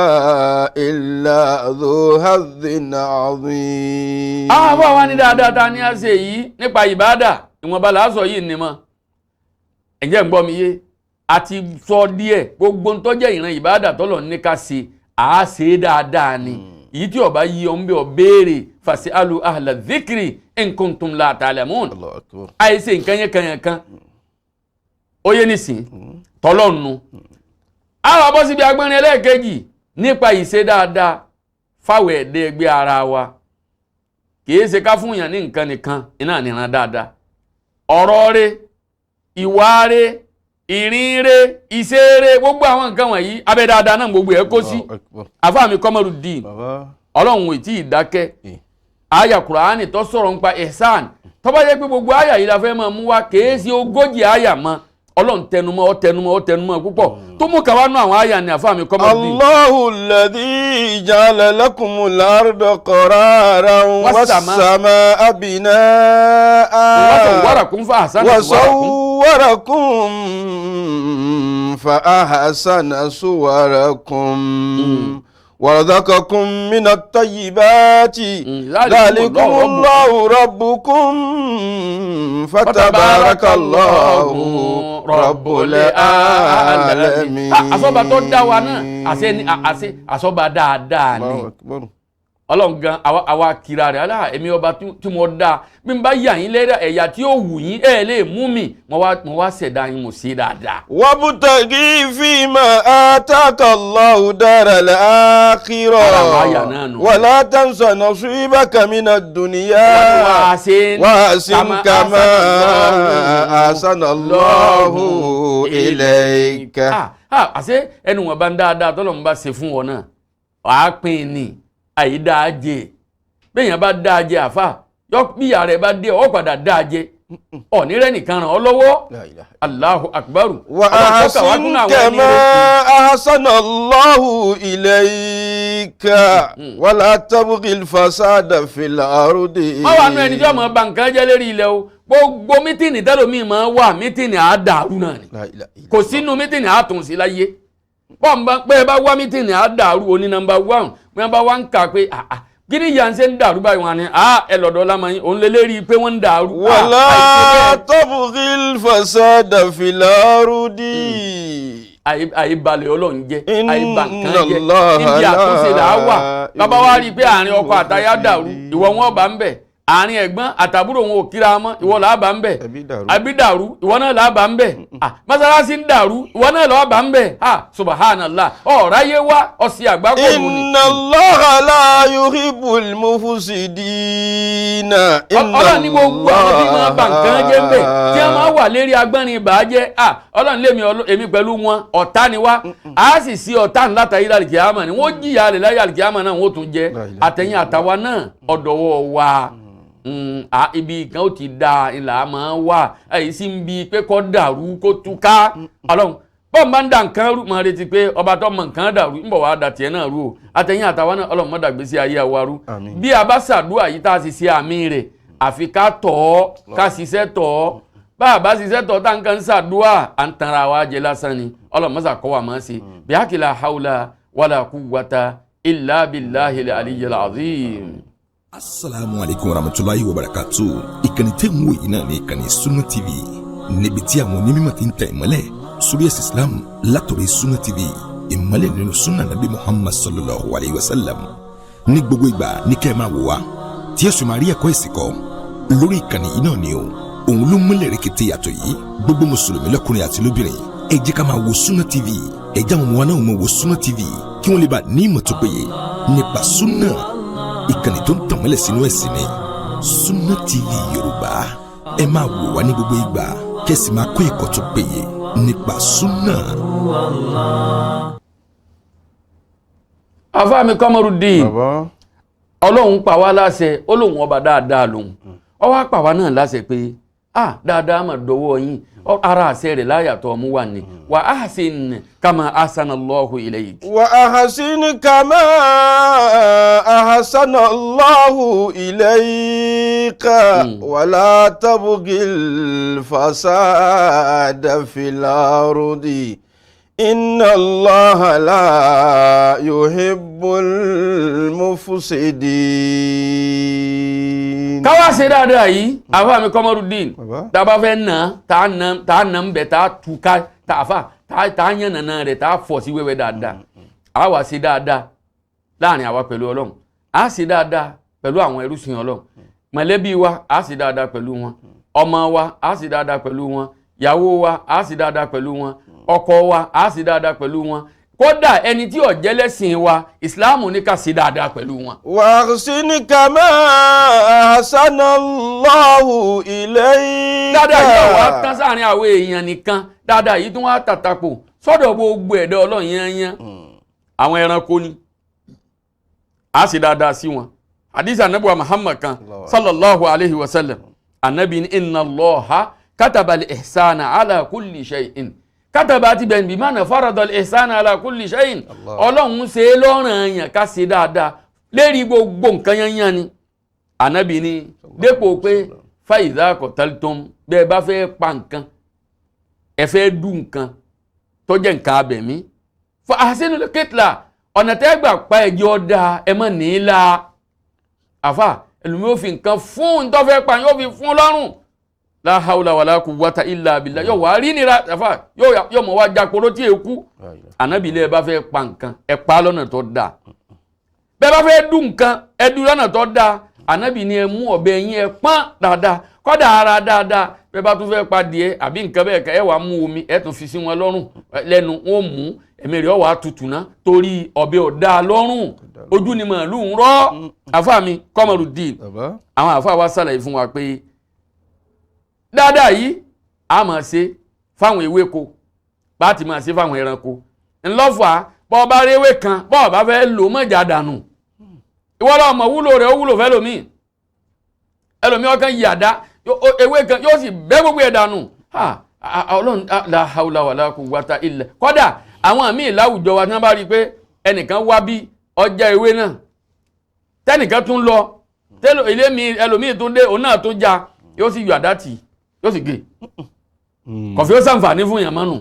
Speaker 4: illa dhu hadhin azim.
Speaker 3: Àwọn àbọ̀ wa ní dáadáa ta ni a ṣe yìí nípa ìbáàdà, ìwọ̀nba làásọ̀ yìí ni mọ́. Ẹ̀jẹ̀ ń gbọ́ mi yé, a ti sọ díẹ̀ gbogbo ń tó jẹ́ ìran ìbáàdà tọ́lọ̀ ní ká ṣe, à á ṣe é dáadáa ni. Èyí tí ọba yí ọ ń bẹ ọ béèrè, fasi'alu ahla dhikri in kuntum la ta'lamun.
Speaker 4: Allahu akbar.
Speaker 3: Àìṣe nǹkan yẹn kan yẹn kan ó yé nísìn tọ́lọ́nu. Àwọn abọ́ síbi agbẹ́rin ẹlẹ́ẹ̀kejì nípa ìṣe dáadáa fáwọn ẹ̀dẹ́ ẹgbẹ́ ara wa. Kìí ṣe ká fún yàn ní nǹkan nìkan iná níran dáadáa. Ọ̀rọ̀ rẹ̀, ìwà rẹ̀, ìrìn rẹ̀, ìṣe rẹ̀, gbogbo àwọn nǹkan wọ̀nyí abẹ́ dáadáa náà gbogbo ẹ̀ kó sí.
Speaker 4: Allahu akbar.
Speaker 3: Àfáà mi Kọmọrùdín,
Speaker 4: Bàbá.
Speaker 3: Ọlọ́run ò tí ì dákẹ́. Àyà Kùránì tó sọ̀rọ̀ nípa ihsan, tó bá jẹ́ pé gbogbo àyà yìí la fẹ́ máa mú wá, kèé sí 40 àyà mọ́. Ọlọ́run tẹnumọ́, ó tẹnumọ́, ó tẹnumọ́ púpọ̀ tó mú kàwá nú àwọn àyà ni àfáà mi Kọmọrùdín.
Speaker 4: Allahu alladhi ja'ala lakumul arda qararan was-samaa binaa.
Speaker 3: Wa sawwarakum fa ahsana suwarakum.
Speaker 4: Wa sawwarakum fa ahsana suwarakum. Warazaqakum minat tayyibati. Dhalikumullahu rabbukum fatabarakallahu rabbul alamin.
Speaker 3: Àsọba tó dá wa náà, àṣẹ àsọba dáadáa ni. Ọlọ́run gan àwa kira rẹ̀ alá, èmi ọba tí mo dá, bí n bá yà yín lẹ́dà ẹ̀yà tí ó wù yín ẹ̀ lè mú mi, mo wá ṣẹ̀dá yín, mo ṣe dáadáa.
Speaker 4: Wabtaghi fima ataka Allahu daral akhirah wala tansa nasibaka minad dunya wa ahsin kama ahsana Allahu ilayka.
Speaker 3: Àṣé ẹnu wọn bá ń dáadáa tọ́lọ́ ń bá ṣe fún wọn náà, wàá pín in ní àyí dáa jẹ. Bẹ́ẹ̀yàn bá dáa jẹ àfà, bí ìyá rẹ̀ bá dé ọ padà dáa jẹ, ọ̀ní rẹ̀ nìkan ràn ọ́ lọ́wọ́. Allahu akbaru.
Speaker 4: Wa ahsin kama ahsana Allahu ilayka wala tabghil fasada fil ardi.
Speaker 3: Má wàá nú ẹni tí ọmọ bá nǹkan jẹ́ lérí ilẹ̀ o. Gbogbo mítìnì tẹ́lómi máa wà, mítìnì àdàrú náà ni. Kò sínú mítìnì àtúnṣe láyé. Bọ́ǹbà pé ẹ bá wá mítìnì àdàrú oní nọ́mbà 1, bí wọ́n bá wá ń kà pé kí ni ìyá ń ṣe ń dàrú báyìí, wọn ni ẹ lọ́dọ̀ lámàyín òun lè lérí pé wọ́n ń dàrú.
Speaker 4: Wala tabghil fasada fil ardi.
Speaker 3: Àyíbalẹ̀ Ọlọ́run jẹ́, àyíba nǹkan jẹ́, níbi àtúnṣe là á wà. Bàbá wa rí i pé àárín ọkọ àtaya dàrú, ìwọ wọn bá ń bẹ̀, Àárín ẹ̀gbọ́n àtàbúrò wọn ò kíra mọ́, ìwọ làá bá ń bẹ̀.
Speaker 4: Ẹbí dàrú.
Speaker 3: Àbí dàrú, ìwọ náà làá bá ń bẹ̀. Mọ́sálásí ń dàrú, ìwọ náà làá bá ń bẹ̀. Subhanallah, ọ̀ráyé wá ọ̀sẹ̀ àgbákò lù ní.
Speaker 4: Inna Allaha la yuhibbul mufsidina.
Speaker 3: Ọlọ́run ní gbogbo àwọn tí máa bà nǹkan jẹ́ ń bẹ̀, tí wọ́n máa wà lérí agbọ́nrin ìbàjẹ́. Ọlọ́run lèmi èmi pẹ̀lú wọn ọ̀tá ni wá, a sì sí ọ̀tá ńlá tàyí lálìkíyámà ni wọ́n jìyà rẹ̀ láyé àlìkíyámà náà wọ́n tún jẹ́ àtẹ̀yìn àtàwa náà ọ̀dọ̀wọ́ wa. Ibi kan ó ti da ìlà máa wà èyí sì ń bi pé kó dàrú kó túká. Ọlọ́run bọ́ọ̀ máa ń da nǹkan rú, máa retí pé ọba tó mọ nǹkan dàrú ń bọ̀ wá da tiẹ̀ náà rú o. Àtẹ̀yìn àtàwa náà Ọlọ́run má dàgbé sí ayé wa rú. Bí a bá ṣàdúrà yìí tá a sì ṣe àmì rẹ̀, àfi ká tọ̀ ọ́, ká ṣiṣẹ́ tọ̀ ọ́. Bá a bá ṣiṣẹ́ tọ̀ tá nǹkan ń ṣàdúrà, à ń tanra wa jẹ lásán ni. Ọlọ́run mọ́sà kọ́ wa máa ṣe bí hakila hawla wala quwwata illa billahil aliyyil azim.
Speaker 1: Asalaamu aleykum warahmatulahi wabarakatu. Ìkànnì tẹ́ ń wò yìí náà ní ìkànnì Sunna TV, níbi tí àwọn onímọ̀ ti ń tẹ̀ ìmọ́lẹ̀ sórí ẹ̀sìn Islam látọ̀rọ̀ Sunna TV, ìmọ́lẹ̀ nínú sunna nabi Muhammad sallallahu alayhi wa sallam. Ní gbogbo ìgbà ní kẹ́ ẹ máa wò wá tí ẹ sì máa rí ẹ̀kọ́ ẹ̀sìn kọ́ lórí ìkànnì yìí náà ni o. Òun ló múlẹ̀ rẹ̀kẹ̀tẹ̀ yàtọ̀ yìí. Gbogbo mùsùlùmí lọ́kùnrin àti lóbìnrin, ẹ jẹ́ ká máa wo Sunna TV. Ẹ jẹ́ àwọn ọmọ wa náà máa wo Sunna TV kí wọ́n lè bá ní ìmọ̀ tó péye nípa sunna. Ìkànnì tó ń tànmọ́lẹ̀ sínú ẹ̀sìn ni Sunna TV Yorùbá. Ẹ máa wò wá ní gbogbo ìgbà kẹ́sì máa kọ́ ẹ̀kọ́ tó péye nípa sunna.
Speaker 3: Àfáà mi Kọ́mọ́rúdín, Ọlọ́run pa wá láṣẹ, ó lóun ọba dáadáa lòun, ó wá pa wá náà láṣẹ pé dáadáa mà dọwọ́ yín. Ara àṣẹ rẹ̀ láyàtọ̀ ọmú wà ní wa ahsin kama ahsanallahu ilayk.
Speaker 4: Wa ahsin kama ahsanallahu ilayka wala tabghil fasada fil ardi inna Allaha la yuhibbul mufsidin.
Speaker 3: Káwá ṣe dáadáa yìí, àfa mi Kọ́mọ́rúdín, tá a bá fẹ́ nà tá a nà ń bẹ̀, tá a tú ká, tá a fà tá a yàn nàna rẹ̀, tá a fọ̀ sí wẹ́wẹ́ dáadáa. A wá ṣe dáadáa láàrin àwa pẹ̀lú Ọlọ́run, a ṣe dáadáa pẹ̀lú àwọn ẹrúsìn Ọlọ́run, mọ̀lẹ́bí wa a ṣe dáadáa pẹ̀lú wọn, ọmọ wa a ṣe dáadáa pẹ̀lú wọn, ìyàwó wa a ṣe dáadáa pẹ̀lú wọn, ọkọ wa a ṣe dáadáa pẹ̀lú wọn, kódà ẹni tí ó jẹ́ lẹ́sìn wa ìsìláàmù ní ká ṣe dáadáa pẹ̀lú wọn.
Speaker 4: Wa ahsin kama ahsanallahu ilayka.
Speaker 3: Dáadáa yóò wá tán sáàrin àwọn èèyàn nìkan, dáadáa yìí tún wá tàtàpò sọ́dọ̀ gbogbo ẹ̀dá Ọlọ́run yányán. Àwọn ẹranko ni a ṣe dáadáa sí wọn. Hadith anabi wa Muhammad kan sallallahu alayhi wa sallam, anabi ní inna Allaha kataba al-ihsana ala kulli shay'in. Kátàbà ti bẹ̀rẹ̀ bí mánà faradal ihsana ala kulli shay'in. Ọlọ́run ṣe é lọ́ranyàn ká ṣe dáadáa lérí gbogbo nǹkan yányán ni. Ànábì ni dépò pé fa idha qataltum, bẹ́ẹ̀ bá fẹ́ pa nǹkan, ẹ fẹ́ dú nǹkan tó jẹ́ nǹkan abẹ̀mí, fa ahsinul qitla, ọ̀nà tẹ́ gbà pa ẹ̀jẹ̀ ọ̀dà ẹ mọ̀ nílá. Àfà ẹlòmí ó fi nǹkan fún tó fẹ́ pa yóò fi fún lọ́rùn. La hawla wala quwwata illa billah, yóò wá rí nira àfà yóò mọ̀ wá jakoro tí èkú. Ànábì ilé ẹ bá fẹ́ pa nǹkan ẹ pa lọ́nà tó dáa, bẹ́ẹ̀ bá fẹ́ dùn nǹkan ẹ dùn lọ́nà tó dáa. Ànábì ni ẹ mú ọ̀bẹ yín ẹ pọ́n dáadáa, kọ́dà ara dáadáa. Bẹ́ẹ̀ bá tún fẹ́ pa díẹ̀ àbí nǹkan bẹ́ẹ̀ ká ẹ wàá mú omi ẹ tún fi sí wọn lọ́rùn lẹ́nu, wọn mú ẹ̀mí rẹ̀ wàá tutù ná torí ọ̀bẹ ò dáa lọ́rùn, ojú ni màálù ń rọ́. Àfáà mi Kọ́mọ́rúdín, àwọn àfáà wa ṣàlàyé fún wa pé dáadáa yìí a máa ṣe fáwọn ewéko, bá ti máa ṣe fáwọn ẹranko. Ńlọ́fà bọ́ bá rí ewé kan bọ́ bá fẹ́ lò mọ̀jà dànù, ìwọ lọ mọ̀ wúlò rẹ̀ ó wúlò fẹ́ lòmíì. Ẹlòmíì ọkàn yàdá ewé kan yóò sì bẹ́ gbogbo ẹ̀ dànù. Ọlọ́run la hawla wala quwwata illa. Kọ́dà àwọn míì láwùjọ wa tí wọ́n bá rí i pé ẹnìkan wá bí ọjà ewé náà, tẹnìkan tún lọ ẹlòmíì tún dé òun náà tún já, yóò sì yọ àdá tì yóò sì gé. Kọfí ó sàǹfààní fún yàn mọ́nù,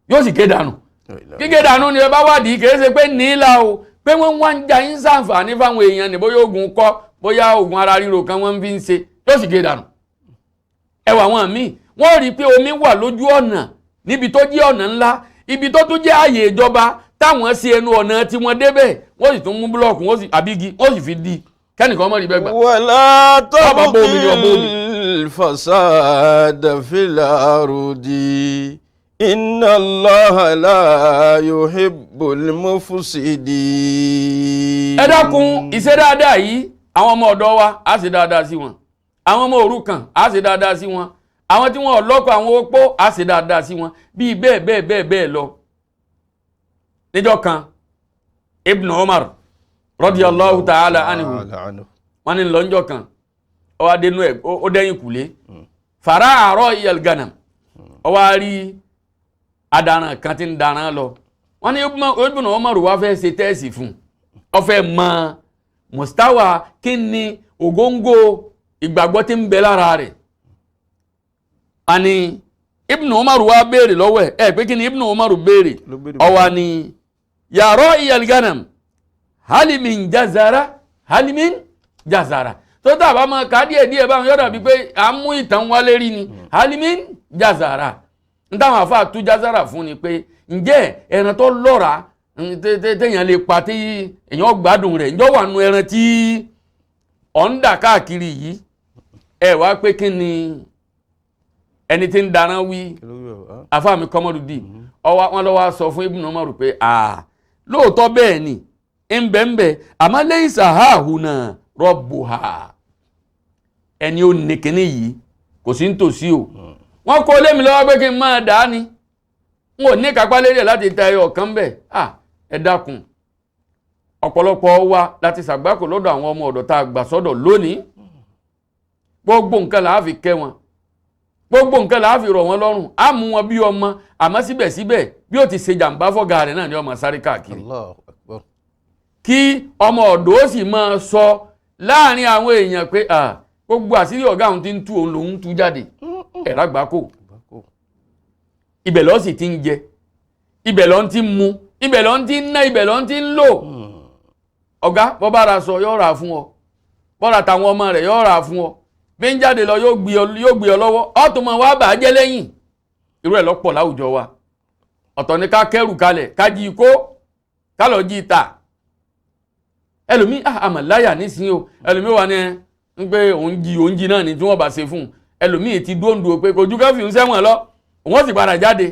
Speaker 3: yóò sì gé dànù. Gígé dànù ni ẹ bá wádìí, kìí ṣe pé nílà o, pé wọ́n wá ń ja yín sàǹfààní fáwọn èèyàn ní bóyá oògùn kọ́, bóyá oògùn ara ríro kan wọ́n fi ń ṣe, yóò sì gé dànù. Ẹwà àwọn míì wọ́n rí i pé omi wà lójú ọ̀nà níbi tó jẹ́ ọ̀nà ńlá, ibi tó tún jẹ́ ààyè ìjọba táwọn ṣe ẹnu ọ̀nà tí wọ́n débẹ̀, wọ́n sì tún mú búlọ̀kù, wọ́n sì àbígi, wọ́n sì fi di. Kẹ́nìkan mọ̀ rí bẹ́ẹ̀ gbà.
Speaker 4: ولا
Speaker 3: Bàbá bómi ni ọmọ
Speaker 4: تبغي
Speaker 3: omi.
Speaker 4: الفساد في الأرض إن الله لا يحب المفسدين.
Speaker 3: Ẹ dákun, ìṣe dáadáa yìí, àwọn ọmọ ọ̀dọ́ wa á ṣe dáadáa sí wọn, àwọn ọmọ òrukàn á ṣe dáadáa sí wọn, àwọn tí wọn ò lọ́kọ, àwọn opó, á ṣe dáadáa sí wọn, bíi bẹ́ẹ̀ bẹ́ẹ̀ bẹ́ẹ̀ bẹ́ẹ̀ lọ. Níjọ́ kan, Ibn Umar radiyallahu ta'ala anhu,
Speaker 4: عنه.
Speaker 3: wọ́n ní lọ́njọ́ kan, ó wá dénú ẹ̀, ó dẹ́yìn kùlé fara àárọ̀ iyal ganam, ó wá rí adaran kan tí ń daran lọ. Wọ́n ní Ibn Umar wá fẹ́ ṣe test fún un, ó fẹ́ mọ mustawa, kí ni ògóńgó ìgbàgbọ́ tí ń bẹ lára rẹ̀. Àní Ibn Umar wá béèrè lọ́wọ́ ẹ̀ ẹ̀ pé kí ni Ibn Umar béèrè?
Speaker 4: Ló béèrè.
Speaker 3: Ó wá ní ya ra'iyal ganam halimin jazara, halimin jazara. Tó tàbá máa ká díẹ̀ díẹ̀ báwọn yọ̀dọ̀ bíi pé à ń mú ìtàn wálé rí ni. Halimin jazara, n táwọn afa tú jazara fún ni pé ǹjẹ́ ẹran tó lọ́ra téèyàn lè pa tí èèyàn gbádùn rẹ̀, ǹjọ́ wà nù ẹran tí ọ̀ ń dà káàkiri yìí? Ẹ wá pé kí ni ẹni tí ń darán wí? Afa mi kọ́mọ́dù dì ọwọ́ wọn lọ́wọ́ sọ fún Ibn Umar pé à lóòótọ́ bẹ́ẹ̀ ni, ńbẹ́ńbẹ́, àmọ́ laysa hahuna rabbuha, ẹni ó ní kíní yìí kò sí nítòsí o. Wọ́n kó lémi lọ́wọ́ pé kí n máa dà á ni, n ò ní kápá lérí ẹ̀ láti ta ẹyọ kan bẹ́ẹ̀. À ẹ dákun, ọ̀pọ̀lọpọ̀ wa láti ṣàgbákò lọ́dọ̀ àwọn ọmọ ọ̀dọ̀ tá a gbà sọ́dọ̀ lónìí. Gbogbo nǹkan là á fi kẹ́ wọn, gbogbo nǹkan là á fi rọ̀ wọ́n lọ́rùn, á mú wọn bí ọmọ, àmọ́ síbẹ̀síbẹ̀ bí ó ti ṣe jàǹbá fọ́gà rẹ̀ náà ni ọmọ sáré káàkiri.
Speaker 4: Allahu Akbar.
Speaker 3: Kí ọmọ ọ̀dọ́ ó sì máa sọ láàrin àwọn èèyàn pé à gbogbo àṣírí ọ̀gá òun ti ń tú, òun lòún tú jáde. Ẹ̀rá gbáko, ibẹ̀ lọ́ sì ti ń jẹ, ibẹ̀ lọ́ ti ń mu, ibẹ̀ lọ́ ti ń ná, ibẹ̀ lọ́ ti ń lò. Ọ̀gá bọ́ bá ra sọ yóò rà fún ọ, bọ́ra tàwọn ọmọ rẹ̀ yóò rà fún ọ, bí ń jáde lọ yóò gbé ọ lọ́wọ́, ọ̀tún mọ̀ wá bàá jẹ́ lẹ́yìn. Irú ẹ̀ lọ́pọ̀ láwùjọ wa. Ọ̀tọ̀ ni ká kẹ́rù kalẹ̀, ká jí kó, ká lọ jí ta. Ẹlòmíì àmọ̀ láyà nísìnyí o. Ẹlòmíì wà ní ń pé òun jí náà ni tí wọ́n bá ṣe fún un. Ẹlòmíì ti dóńdó pé kò ju ká fi ń sẹ́wọ̀n lọ, òun sì padà jáde.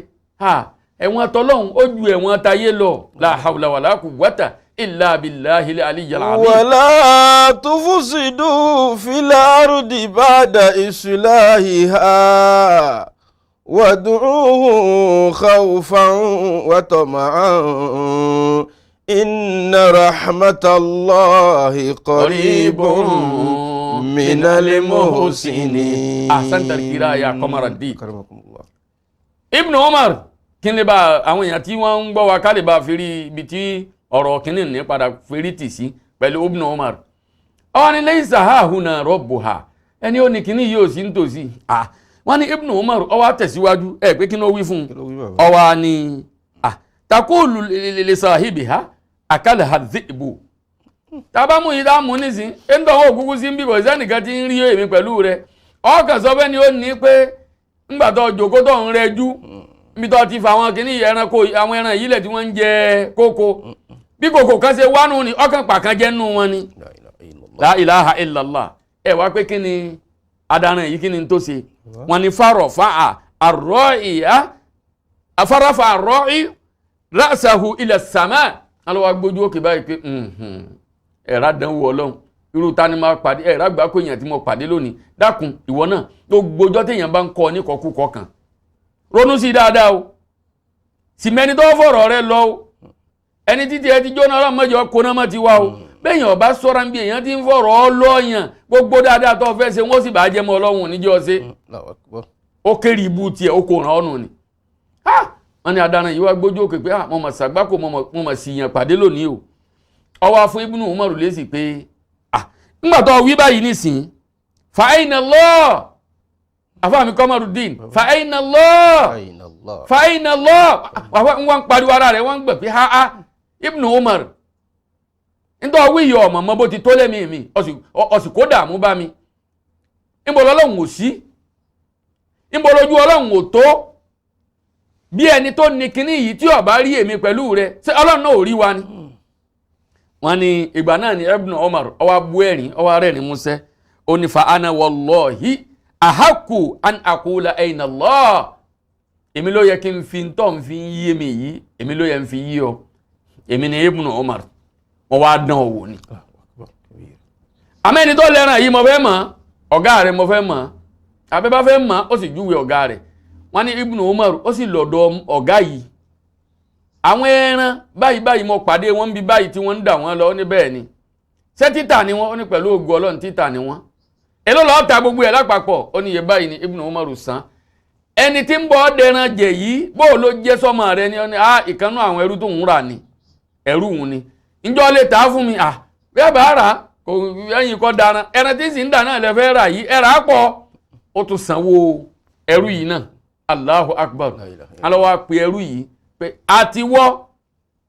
Speaker 3: Ẹ̀wọ̀n tọlọ́hun ó ju ẹ̀wọ̀n tayé lọ. La hawla wala quwwata illa billahil aliyyil azim.
Speaker 4: ولا تفسدوا في الأرض بعد إصلاحها وادعوه خوفا وطمعا إن رحمة الله قريب من المحسنين.
Speaker 3: أحسنت القراءة يا قمر الدين.
Speaker 4: كرمكم الله.
Speaker 3: Ibn Umar, kí n lè bá àwọn èèyàn tí wọ́n ń gbọ́ wa ká lè bá fi rí ibi tí ọ̀rọ̀ kìíní ní padà fi rí tì sí pẹ̀lú Ibn Umar. Ọwọ́ ni laysa hahuna rabbuha, ẹni ó ní kìíní yìí ò sí nítòsí. Wọ́n ní Ibn Umar ó wá tẹ̀síwájú ẹ̀ pé kí ni ó wí fún un? Ó wá ní taqulu li sahibiha akalaha dhi'bu. Tábà mú yìí dáàmú nísìn, ẹ̀ ń tọ́ òkúkú sí ń bí kò sẹ́nìkan tí ń rí èmi pẹ̀lú rẹ̀. Ọkàn sọ fẹ́ ni ó ní pé ńgbà tó jòkó tó ń rẹjú níbi tó ti fa àwọn kìíní ẹranko, àwọn ẹran yìí lẹ̀ tí wọ́n ń jẹ kókó, bí kòkò kan ṣe wánu ni ọkàn pàkan jẹ́ nù wọn ni. La ilaha illallah. Ẹ wá pé kí ni adaran yìí, kí ni tó ṣe? Wọn ni farọ̀ fa àrọ́ ìyá afárafà àrọ́ ì ra'sahu ila sama. Alọ́ wa gbójú òkè báyìí pé ẹ̀rá dánwò ọlọ́run, irú ta ni máa pàdé, ẹ̀rá gbà kó èèyàn tí mo pàdé lónìí. Dákun ìwọ náà, gbogbo ọjọ́ téèyàn bá ń kọ́ ní kọkúkọ kan, ronú sí dáadáa o, sì mẹ́ni tó fọ̀rọ̀ rẹ lọ o. Ẹni títí ẹ ti jóná, ọlọ́run mọ́jọ kóná mọ́ ti wá o. Bẹ́ẹ̀yàn ọba sọ́ra ń bí èèyàn ti ń fọ̀rọ̀ ọ lọ́ọ̀yàn, gbogbo dáadáa tó fẹ́ ṣe wọ́n sì bàá jẹ́ mọ́ ọlọ́run níjọ́ ṣe. Ó kéré ibú tiẹ̀, ó kò ràn ọ́nù ni. Wọ́n ní adaran yìí wá gbójú òkè pé mo mọ̀ sàgbákò, mo mọ̀ sì yàn pàdé lónìí o. Ó wá fún Ibn Umar lésì pé ńgbà tó wí báyìí nísìnyí, fa aina Allah, àfáà mi Kọ́mọ́rùdín, fa aina Allah, fa aina Allah, wọ́n ń pariwo ara rẹ̀, wọ́n ń gbẹ̀ pé ha Ibn Umar, ńtọ́ wí yọ ọmọ mọ́ bó ti tó lẹ́mìí mi, ọ̀sì kó dààmú bá mi. Ńbọ̀ lọ́lọ́hùn ò sí, ńbọ̀ lójú ọlọ́hùn ò tó, bí ẹni tó ní kinní yìí tí ó bá rí èmi pẹ̀lú rẹ̀, ṣé ọlọ́run náà ò rí wa ni? Wọ́n ní ìgbà náà ni Ibn Umar ó wá bú ẹ̀rín, ó wá rẹ́rìn músẹ́. Ó ní fa ana wallahi ahaku an akula ayna Allah. Èmi ló yẹ kí n fi tọ́ n fi yé mi yìí, èmi ló yẹ n fi yé ọ. Èmi ni Ibn Umar. Wọ́n wá dán ọ wò ni. Àmọ́ ẹni tó lẹ́ràn yìí mo fẹ́ mọ̀, ọ̀gá rẹ̀ mo fẹ́ mọ̀. Àbẹ́ bá fẹ́ mọ̀, ó sì júwe ọ̀gá rẹ̀. Wọ́n ní Ibn Umar ó sì lọ́dọ̀ ọ̀gá yìí. Àwọn ẹran báyìí báyìí mo pàdé wọn bí báyìí tí wọ́n ń dà wọ́n lọ, ó ní bẹ́ẹ̀ ni. Ṣé títà ni wọ́n? Ó ní pẹ̀lú ògo Ọlọ́run títà ni wọ́n. Èló lọ́ọ́ ta gbogbo ẹ̀ lápapọ̀? Ó ní iye báyìí ni Ibn Umar san. Ẹni tí ń bọ́ dẹran jẹ yìí, bó ló jẹ́ sọ́mọ rẹ ni? Ó ní ìkànnú àwọn ẹrú tó ń rà ni, ẹrú òun ni. Ǹjọ́ lè tà á fún mi? Bẹ́ẹ̀ bá rà á, kò ẹ̀yìn kọ́ daran. Ẹran tí ń sì ń dà náà lẹ fẹ́ rà yìí, ẹ rà á pọ̀. Ó tún sanwó ẹrú yìí náà. Allahu Akbar. Alọ́ wa pe ẹrú yìí pé àtiwọ́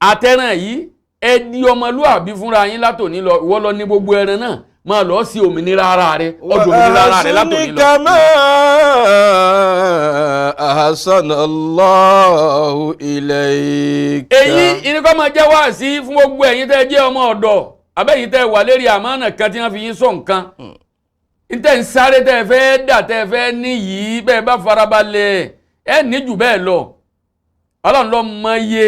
Speaker 3: àtẹ̀ràn yìí, ẹ di ọmọlúàbí fúnra yín látòní lọ. Ìwọ lọ ní gbogbo ẹran náà, máa lọ sí òmìnira ara rẹ, ọdún òmìnira ara rẹ látòní lọ.
Speaker 4: Kama ahsana Allahu ilayka.
Speaker 3: Èyí ìníkọ́ máa jẹ́ wáàsí fún gbogbo ẹ̀yin tẹ́ jẹ́ ọmọ ọ̀dọ̀, abẹ́yìn tẹ́ wà lérí àmánà kan tí wọ́n fi yín sọ nǹkan. Ntẹ́ ń sáré tẹ́ fẹ́ dà tẹ́ fẹ́ ní yìí, bẹ́ẹ̀ bá farabalẹ̀ ẹ ní jù bẹ́ẹ̀ lọ. Ọlọ́run ló mọ iye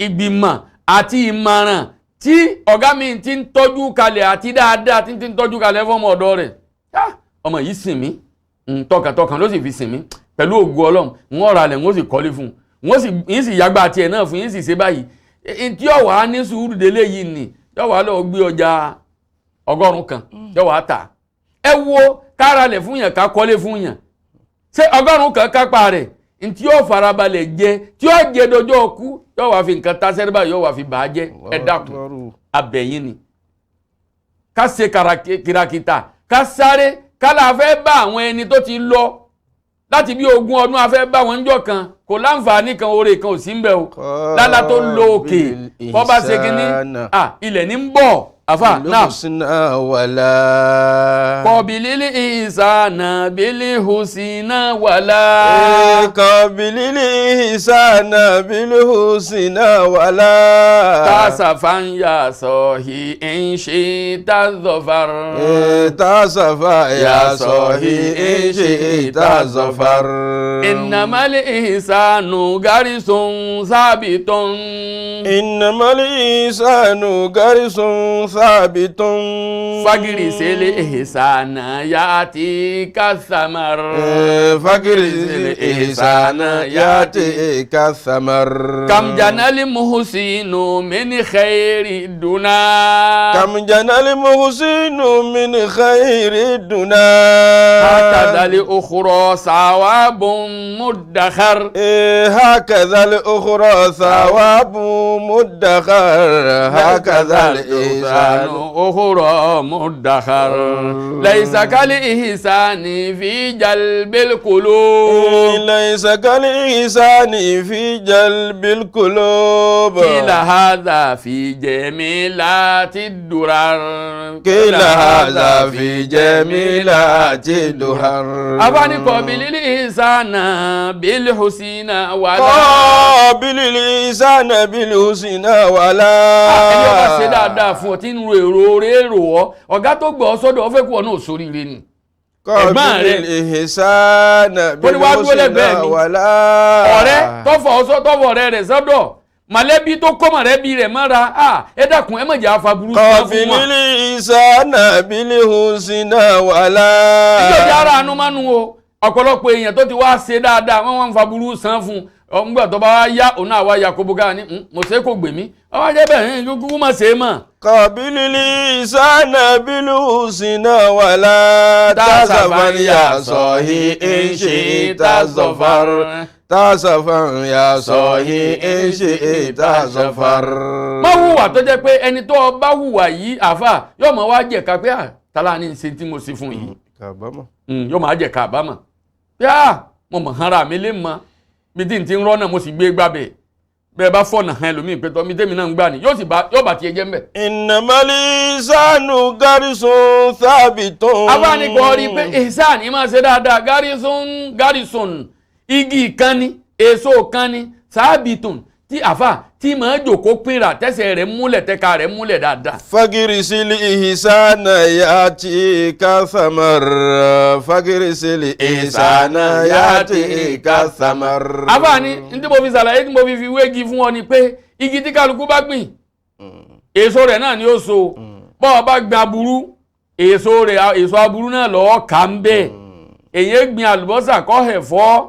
Speaker 3: ìgbìmọ̀ àti ìmọ̀ràn tí ọ̀gá mi ti ń tọ́jú kalẹ̀ àti dáadáa tí ń tọ́jú kalẹ̀ fún ọmọ ọ̀dọ̀ rẹ̀. Ọmọ yìí sìn mí, tọkàntọkàn ló sì fi sìn mí pẹ̀lú ògo Ọlọ́run. N ó ralẹ̀, n ó sì kọ́lé fún un, n sì yàgbá tiẹ̀ náà fún yín, sì ṣe báyìí. Tí yóò wá ní sùúrù délé yìí nì, yóò wá lọ gbé ọjà 100 kan, yóò wá tà. Ẹ wo káralẹ̀ fún yàn, ká kọ́lé fún yàn, ṣé 100 kan kápá rẹ̀ ntí yóò farabalẹ̀ jẹ, tí yóò jẹ dọjọ́ kú, yóò wá fi nǹkan ta sẹ́rẹ́bà, yóò wá fi bà á jẹ́. Ẹ dákun, abẹ̀yìn ni ká ṣe kìràkìtà, ká sáré, ká là fẹ́ bá àwọn ẹni tó ti lọ láti bí 20 ọdún, a fẹ́ bá wọn níjọ́ kan, kò láǹfààní kan, oore kan ò sí ń bẹ̀ o. Lálá tó lo òkè bọ́ bá ṣe kínní, ilẹ̀ ní ń bọ̀. Afa naam.
Speaker 4: Bilhusna wala.
Speaker 3: Kọ̀bìlìlì ìsànà bilhusna wala.
Speaker 4: Kọ̀bìlìlì ìsànà bilhusna wala.
Speaker 3: Tasafan ya sọ̀hí ń ṣe tazọ̀far.
Speaker 4: Tasafa ya sọ̀hí ń ṣe tazọ̀far.
Speaker 3: Innamal ihsanu garisun sabitun.
Speaker 4: Innamal ihsanu garisun sabitun.
Speaker 3: Fagirisele ihsana yati kasamar.
Speaker 4: Fagirisele ihsana yati kasamar.
Speaker 3: Kam janal muhsinu min khairi duna.
Speaker 4: Kam janal muhsinu min khairi duna.
Speaker 3: Hakadha li ukhra sawabun muddakhar.
Speaker 4: Hakadha li ukhra sawabun muddakhar. Hakadha li ihsanu
Speaker 3: أخرى مدخر. ليس كالإحسان في جلب القلوب.
Speaker 4: ليس كالإحسان في جلب القلوب.
Speaker 3: قيل هذا في جميلات الدرر.
Speaker 4: قيل هذا في جميلات الدرر.
Speaker 3: أفاني قابل الإحسان بالحسنى ولا.
Speaker 4: قابل الإحسان بالحسنى ولا.
Speaker 3: Ẹni ọba ṣe dáadáa fún ọ tí ń ro èrò oore èrò ọ, ọ̀gá tó gbọ́ ọ sọ́dọ̀ ọ fẹ́ kú ọ náà sóríire ni. Ẹ̀gbọ́n rẹ̀ tó ní wàá dúró lẹ́gbẹ̀ẹ́ mi, ọ̀rẹ́ tọ́fọ̀ tọ́fọ̀ ọ̀rẹ́ rẹ̀ sọ́dọ̀, mọ̀lẹ́bí tó kó mọ̀lẹ́bí rẹ̀ mọ́ra, ẹ dákun ẹ má jẹ́ afaburú sọ fún wọn.
Speaker 4: Kọ̀bìlì ìsànà bílí hùsìnà wàlá.
Speaker 3: Ìjọba ara àánú mánu o, ọ̀pọ̀lọpọ̀ èèyàn tó ti wá ṣe dáadáa wọ́n wá ń faburú san fún un. Ngbà tó bá wá yá òun náà wá ya kóbóká ni mo ṣe kò gbè mí, ọwọ́ jẹ́ bẹ́ẹ̀ ní kúkú má ṣe é mọ̀.
Speaker 4: Kọ̀bìlì ìsànà bílí hùsìnà wàlá. Tásàfàníyà sọ̀hí ń ṣe tásọ̀fàr. Tásàfàníyà sọ̀hí ń ṣe tásọ̀fàr.
Speaker 3: Má hùwà tó jẹ́ pé ẹni tó bá hùwà yìí àáfà yóò mọ̀ wá jẹ̀ka pé tálá ní ṣe tí mo ṣe fún yìí.
Speaker 4: Kàbámọ̀.
Speaker 3: Yóò máa jẹ̀ka àbámọ̀. Yá mo mọ̀ hanra mi lè mọ̀ bí tí n ti ń rọ́nà mo sì gbé gbàbẹ̀ bẹ́ẹ̀ bá fọ̀nà hàn ẹlòmíì pé tọ́ mi tẹ́mi náà ń gbà ní yóò sì bá yóò bá tiẹ̀ jẹ́ mbẹ̀.
Speaker 4: Innamal ihsanu garisun thabitun.
Speaker 3: Abánikọ̀ rí i pé ihsan máa ṣe dáadáa garisun garisun igi kan ni èso kan ni thabitun. tí àfà tí màá jòkó pínra tẹ́sẹ̀ rẹ̀ múlẹ̀ tẹ́ka rẹ̀ múlẹ̀ dáadáa.
Speaker 4: فاغرس الإحسان يأتيك ثمر فاغرس الإحسان يأتيك ثمر.
Speaker 3: Àfà ni ní tí mo fi ṣàlàyé tí mo fi fi wégi fún ọ ni pé igi tí kálukú bá gbìn, èso rẹ̀ náà ni ó so. Bọ́ ọ bá gbin aburú, èso rẹ̀, èso aburú náà lọ́ọ́ kà ń bẹ́ẹ̀. Èyí gbin àlùbọ́sà kọ́ ẹ̀fọ́.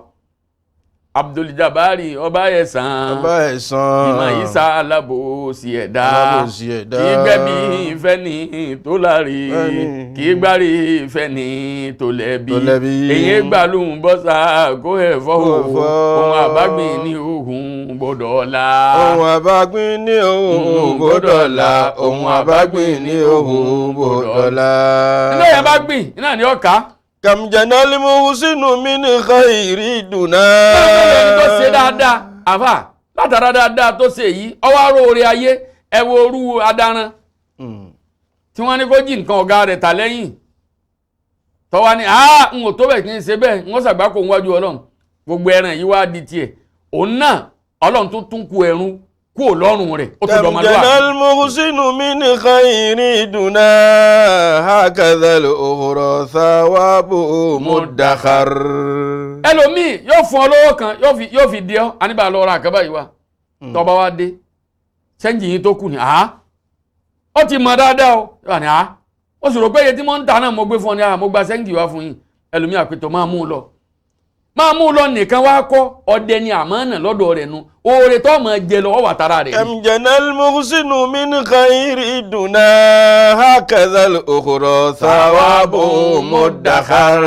Speaker 3: Abdul Jabari ọba ẹ̀sán,
Speaker 4: Ọba ẹ̀sán.
Speaker 3: Ìmọ̀ ìsà alábòsí ẹ̀dá,
Speaker 4: Alábòsí ẹ̀dá.
Speaker 3: Kì í gbẹ̀bí ìfẹ́ ní tó láre,
Speaker 4: Bẹ́ẹ̀ni.
Speaker 3: kì í gbárí ìfẹ́ ní tó lẹ́bi.
Speaker 4: Tó lẹ́bi.
Speaker 3: Èyí gbà lóhùn bọ́sà kó ẹ̀fọ́
Speaker 4: Kó ẹ̀fọ́.
Speaker 3: Ohun àbágbìn ní òhun gbọ́dọ̀ la.
Speaker 4: Ohun àbágbìn ní òhun gbọ́dọ̀ la. Ohun àbágbìn ní òhun gbọ́dọ̀ la.
Speaker 3: Ilé yẹn bá gbìn iná ni ọkà.
Speaker 4: كم جنى المحسن من خير دنا.
Speaker 3: Ẹni tó ṣe dáadáa, àfà, látara dáadáa tó ṣe yìí, ọwọ́ aró orí ayé. Ẹ wo orú adaran tí wọ́n ní kó jí nǹkan ọ̀gá rẹ̀ tà lẹ́yìn, tọ́wá ní àá n ò tó bẹ̀ kí n ṣe bẹ́ẹ̀, n ó ṣàgbákò níwájú Ọlọ́run. Gbogbo ẹran yìí wá di tiẹ̀, òun náà Ọlọ́run tó tún ku ẹ̀rún kúò lọ́rùn rẹ̀, ó tún
Speaker 4: كم
Speaker 3: dọ̀mọdúnwà.
Speaker 4: جنى المحسن من خير دنا هكذا الأخرى ثوابه مدخر.
Speaker 3: Ẹlòmíì yóò fún ọ lówó kan, yóò fi di ọ àníbà lọ ra àkàbà yìí wá. Tọba wa dé, sẹ́ńjì yín tó kù ní àá, ó ti mọ̀ dáadáa o. Yóò wà ní àá, ó sì rò pé iye tí mo ń ta náà mo gbé fún ọ ní àá, mo gba sẹ́ńjì wá fún yín. Ẹlòmíì àpètò máa mú un lọ, máa mú un lọ nìkan wá kọ́ ọdẹ ni àmánà lọ́dọ̀ rẹ̀ nu oore tó máa jẹ lọ ọwà tara rẹ̀ ni.
Speaker 4: كم جنى المحسن من خير دنا هكذا الأخرى ثوابه مدخر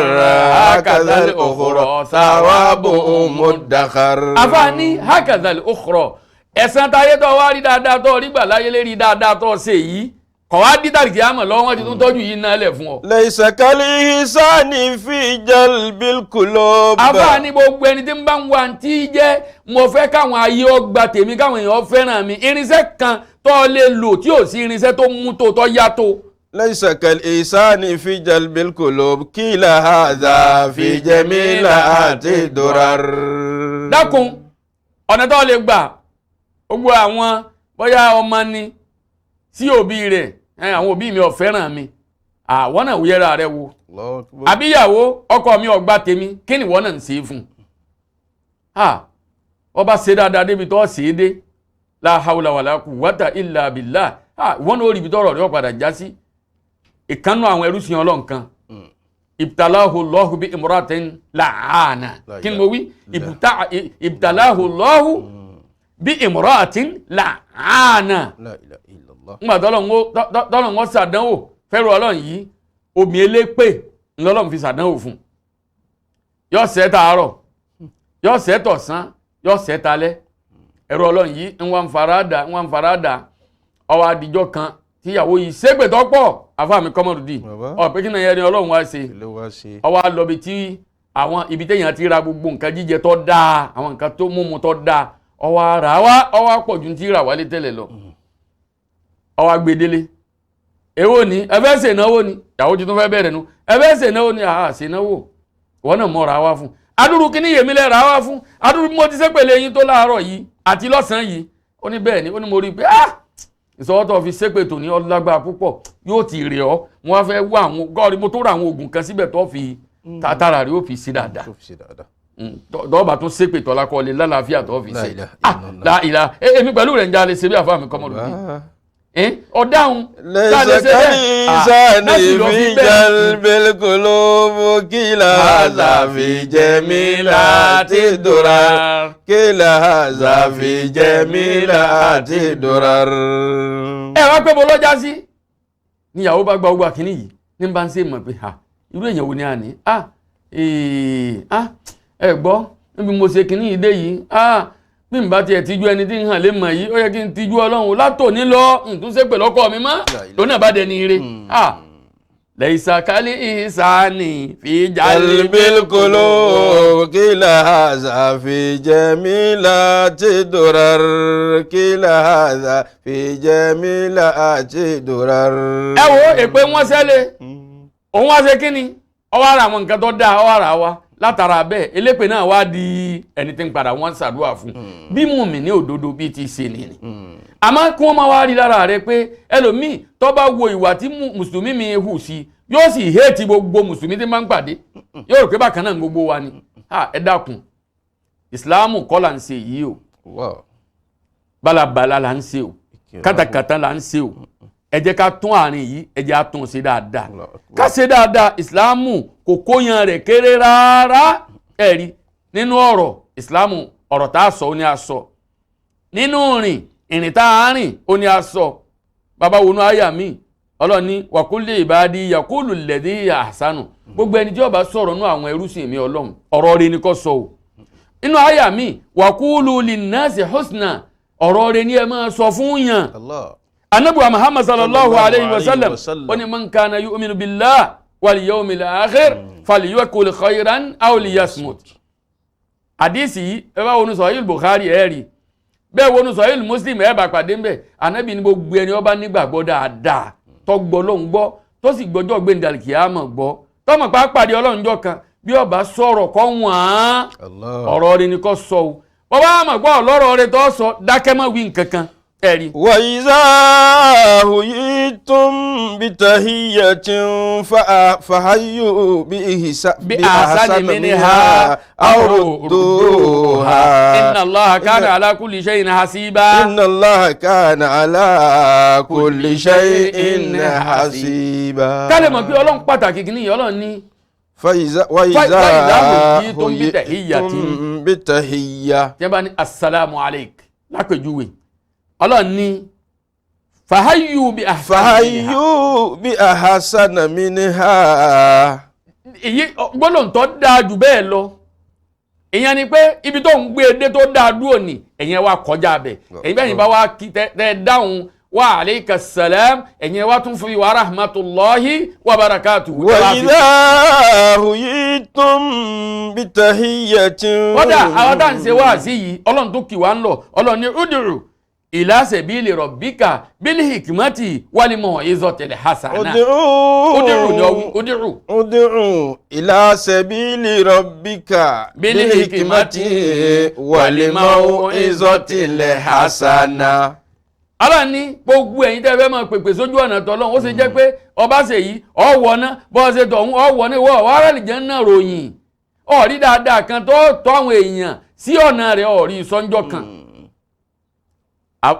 Speaker 4: هكذا الأخرى ثوابه مدخر.
Speaker 3: Àfààní hakazal ukhra, ẹ̀san táyé tó wá rí dáadáa tó rí gbà láyé lérí dáadáa tó ṣe yìí, kọ̀ wá dí tàbí kìámọ̀ lọ́wọ́, wọn ti tún tọ́jú yìí náà lẹ̀ fún ọ.
Speaker 4: ليس كالإحسان في جلب القلوب.
Speaker 3: Àfààní gbogbo ẹni tí ń bá ń wa tí jẹ́ mo fẹ́ káwọn ayé ọgbà tèmi, káwọn èèyàn fẹ́ràn mi, irinṣẹ́ kan tó lè lò tí ò sí irinṣẹ́ tó mú tó tó yá tó.
Speaker 4: ليس كالإحسان في جلب القلوب كلا هذا في جميلات الدرر.
Speaker 3: Dákun, ọ̀nà tó lè gbà gbogbo àwọn bóyá ọmọ ni sí òbí rẹ̀ ẹ, àwọn òbí mi ò fẹ́ràn mi, àwọn náà wúyẹ́ra rẹ wo.
Speaker 4: الله أكبر.
Speaker 3: Àbíyàwó ọkọ mi ò gbà tèmi, kí ni ìwọ náà ń ṣe é fún un? Ha, ọba ṣe dáadáa débi tó ṣe é dé, la hawla wala quwwata illa billah. Ha, ìwọ náà ó rí ibi tọrọ rẹ ó padà já sí. Ìkànnù àwọn ẹrú sìn Ọlọ́run kan, ibtalahu Allahu bi imratin la'ana. Kí ni mo wí? Ibtalahu Allahu bi imratin la'ana.
Speaker 4: لا إله إلا الله.
Speaker 3: Ńgbà tọ́lọ́run ó ṣàdánwò fẹ́rù Ọlọ́run yìí, omi elépè ńlọ́lọ́run fi ṣàdánwò fún un. Yọ sẹ́ tàárọ̀, yọ sẹ́ tọ̀sán, yọ sẹ́ talẹ́. Ẹ̀rọ Ọlọ́run yìí ń wá ń farada, ń wá ń farada. Ọwọ́ adijọ́ kan tíyàwó yìí ṣépè tó pọ̀. Àfáà mi kọ́mọ̀rù dì.
Speaker 4: Bàbá.
Speaker 3: Ọ̀ pé kí ni ẹni Ọlọ́run wá ṣe?
Speaker 4: Kí ló wá ṣe?
Speaker 3: Ọwọ́ alọ́bi tí àwọn ibi téèyàn ti ra gbogbo nǹkan jíjẹ tó dáa, àwọn nǹkan tó múmu tó dáa, ọwọ́ ara wa ọwọ́ àpọ̀jù ti rà wálé tẹ́lẹ̀ lọ. Ọwọ́ agbedele, èwo ni ẹ fẹ́ ṣe ìnáwó ni? Ìyàwó tuntun fẹ́ bẹ̀rẹ̀ nu. Ẹ fẹ́ ṣe ìnáwó ni? Àá ṣe ìnáwó, ìwọ náà mọ̀ ra wá fún adúrú kíní yèmí lẹ́ ra wá fún adúrú bí mo ti ṣépèlé yín tó láàárọ̀ yìí àti lọ́sàn-án yìí. Ó ní bẹ́ẹ̀ ni. Ó ní mo rí i pé ah, ìsọwọ́tọ̀ fi ṣépè tò ní ọlágbára púpọ̀, yóò ti rè ọ́. Mo wá fẹ́ wá àwọn gọ́ọ̀rì, mo tó ra àwọn oògùn kan síbẹ̀ tó fi tààrà rí ó fi sí dáadáa.
Speaker 4: Tó fi ṣe dáadáa.
Speaker 3: Tọ́ọ̀bà tún ṣépè tọ́lá kọ́ lè lálàáfíà tó fi
Speaker 4: La
Speaker 3: ṣe.
Speaker 4: ilaha
Speaker 3: Ah,
Speaker 4: illallah.
Speaker 3: la ilaha. Èmi pẹ̀lú rẹ̀ ń jalè ṣe bí àfáà mi kọ́mọ́dún
Speaker 4: Ah.
Speaker 3: bí ọ̀dáhùn.
Speaker 4: ليس كالإنسان في جلب القلوب كلا هذا في جميلات الدرر كلا هذا في جميلات الدرر.
Speaker 3: Ẹ wá pé mo lọ́jà sí níyàwó bá gba ogun àkíní yìí ní bá ń ṣe mọ̀ pé ha, irú èèyàn wo ni a ní? Ah, ee, ah, ẹ gbọ́ níbi mo ṣe kíní yìí dé yìí, ah, bí n bá tiẹ̀ tijú ẹni tí ń hàn lé mọ̀ yìí, ó yẹ kí n tijú Ọlọ́run. Látòní lọ ntúnṣe pẹ̀lú ọkọ mi mọ́. Lónìí àbá dẹni ire. Ah, lẹ́yìnsá kálí ìsàní fi jalè.
Speaker 4: قلب القلوب كلا هذا في جميلات الدرر كلا هذا في جميلات الدرر.
Speaker 3: Ẹ wo èpè wọn sẹ́lẹ̀, òun wá ṣe kíni, ọwọ́ ara àwọn nǹkan tó dáa, ọwọ́ ara wa Látara bẹ́ẹ̀, elépè náà wá di ẹni tí ń padà wọ́n ń ṣàdúrà fún. Bí mùmí ní òdodo bíi ti ṣe nìyí. Àmọ́ kí wọ́n máa wá rí lára rẹ pé ẹlòmíì tó bá wo ìwà tí mùsùlùmí mi hù sí, yóò sì héètì gbogbo mùsùlùmí tí máa ń pàdé, yóò rò pé bákan náà gbogbo wa ni. Ẹ dákun, ìsìláàmù kọ́ là ń ṣe yìí o, bálabàla là ń ṣe o, kátàkátà là ń ṣe o. Ẹ jẹ́ ká tún àárín yìí, ẹ jẹ́ á tún ṣe dáadáa, ká ṣe dáadáa. Ìsìláàmù kò kóyan rẹ̀ kéré rárá. Ẹ rí nínú ọ̀rọ̀ ìsìláàmù, ọ̀rọ̀ tá a sọ ó ní a sọ, nínú rìn ìrìn tá a rìn ó ní a sọ. Bàbá wọnú àyà mi, Ọlọ́run ní wàkúlẹ̀ ìbàdí yakulu lẹ́dí àṣánù, gbogbo ẹni tí ó bá sọ̀rọ̀ nú àwọn ẹrúsìn mi Ọlọ́run, ọ̀rọ̀ rẹ̀ ni kó sọ o. Inú àyà mi, wàkúlù linnasi husna, ọ̀rọ̀ rẹ̀ ni ẹ máa sọ fún yàn. Anabi wa Muhammad sallallahu alayhi wa sallam ó ní man kana yu'minu billah wal yawmil akhir falyaqul khayran aw liyasmut. Àdìsí yìí, ẹ bá wọnú Sahih Bukhari ẹ rí bẹ́ẹ̀, wọnú Sahih Muslim ẹ bá pàdé ńbẹ̀. Anabi ní gbogbo ẹni ó bá nígbàgbọ́ dáadáa, tó gbọ́ lóhùn gbọ́, tó sì gbọ́jọ́ gbẹ̀ndàlì kìámọ̀ gbọ́, tọ́mọ̀ pa pàdé Ọlọ́run jọ́ kan, bí ó bá sọ̀rọ̀ kọ́ wọ́n ọ̀rọ̀ rẹ̀ ni kò sọ o. Bọ́bá àmọ̀ gbọ́ ọ̀lọ́rọ̀ rẹ̀ tó sọ, dákẹ́ mọ́ wí nǹkankan. Ẹ̀rí.
Speaker 4: Wa iza huyitum bitahiyatin fahayyu bi ahsani minha aw rudduha.
Speaker 3: Inna Allaha kana ala kulli shay'in hasiba.
Speaker 4: Inna Allaha kana ala kulli shay'in hasiba.
Speaker 3: Ká lè mọ̀ pé Ọlọ́run pàtàkì kìíní, Ọlọ́run ní.
Speaker 4: Faiza
Speaker 3: huyitum bitahiyatin
Speaker 4: bitahiyya.
Speaker 3: Tí wọ́n bá ní assalamu alaik lápèjúwe, Ọlọ́run ní fàáyù bí
Speaker 4: ahsana minha.
Speaker 3: Èyí gbólóhùn tó dáa jù bẹ́ẹ̀ lọ, ìyẹn ni pé ibi tó ń gbé edé tó dáa dúró ni ẹ̀yẹn wa kọjá bẹ̀. Ẹ̀yìn bẹ́ẹ̀ ni bá wa kí tẹ́ dáhùn wa aleyka salam, ẹ̀yẹn wa tún fún wa rahmatulahi wa barakatu.
Speaker 4: Wa idha huyitum bitahiyyatin.
Speaker 3: Kódà àwọn tá à ń ṣe wáàsí yìí, Ọlọ́run tó kì wá ń lọ, Ọlọ́run ní ud'u ila sabili rabbika bil hikmati wal mau'izatil hasana. Ud'u
Speaker 4: ud'u ila sabili rabbika bil hikmati wal mau'izatil hasana.
Speaker 3: Ọlọ́run ní gbogbo ẹ̀yin tẹ́ fẹ́ máa pèpè sójú ọ̀nà tọ́lọ́run, ó ṣe jẹ́ pé ọba ṣe yìí ọ̀wọ́ náà, bọ́ ṣe tọ̀hún ọ̀wọ́ náà, ìwọ ọ̀rẹ́ lè jẹ́ náà ròyìn ọ̀rí dáadáa kan tó tọ́ àwọn èèyàn sí ọ̀nà rẹ̀, ọ̀rí ìsọ́njọ́ kan.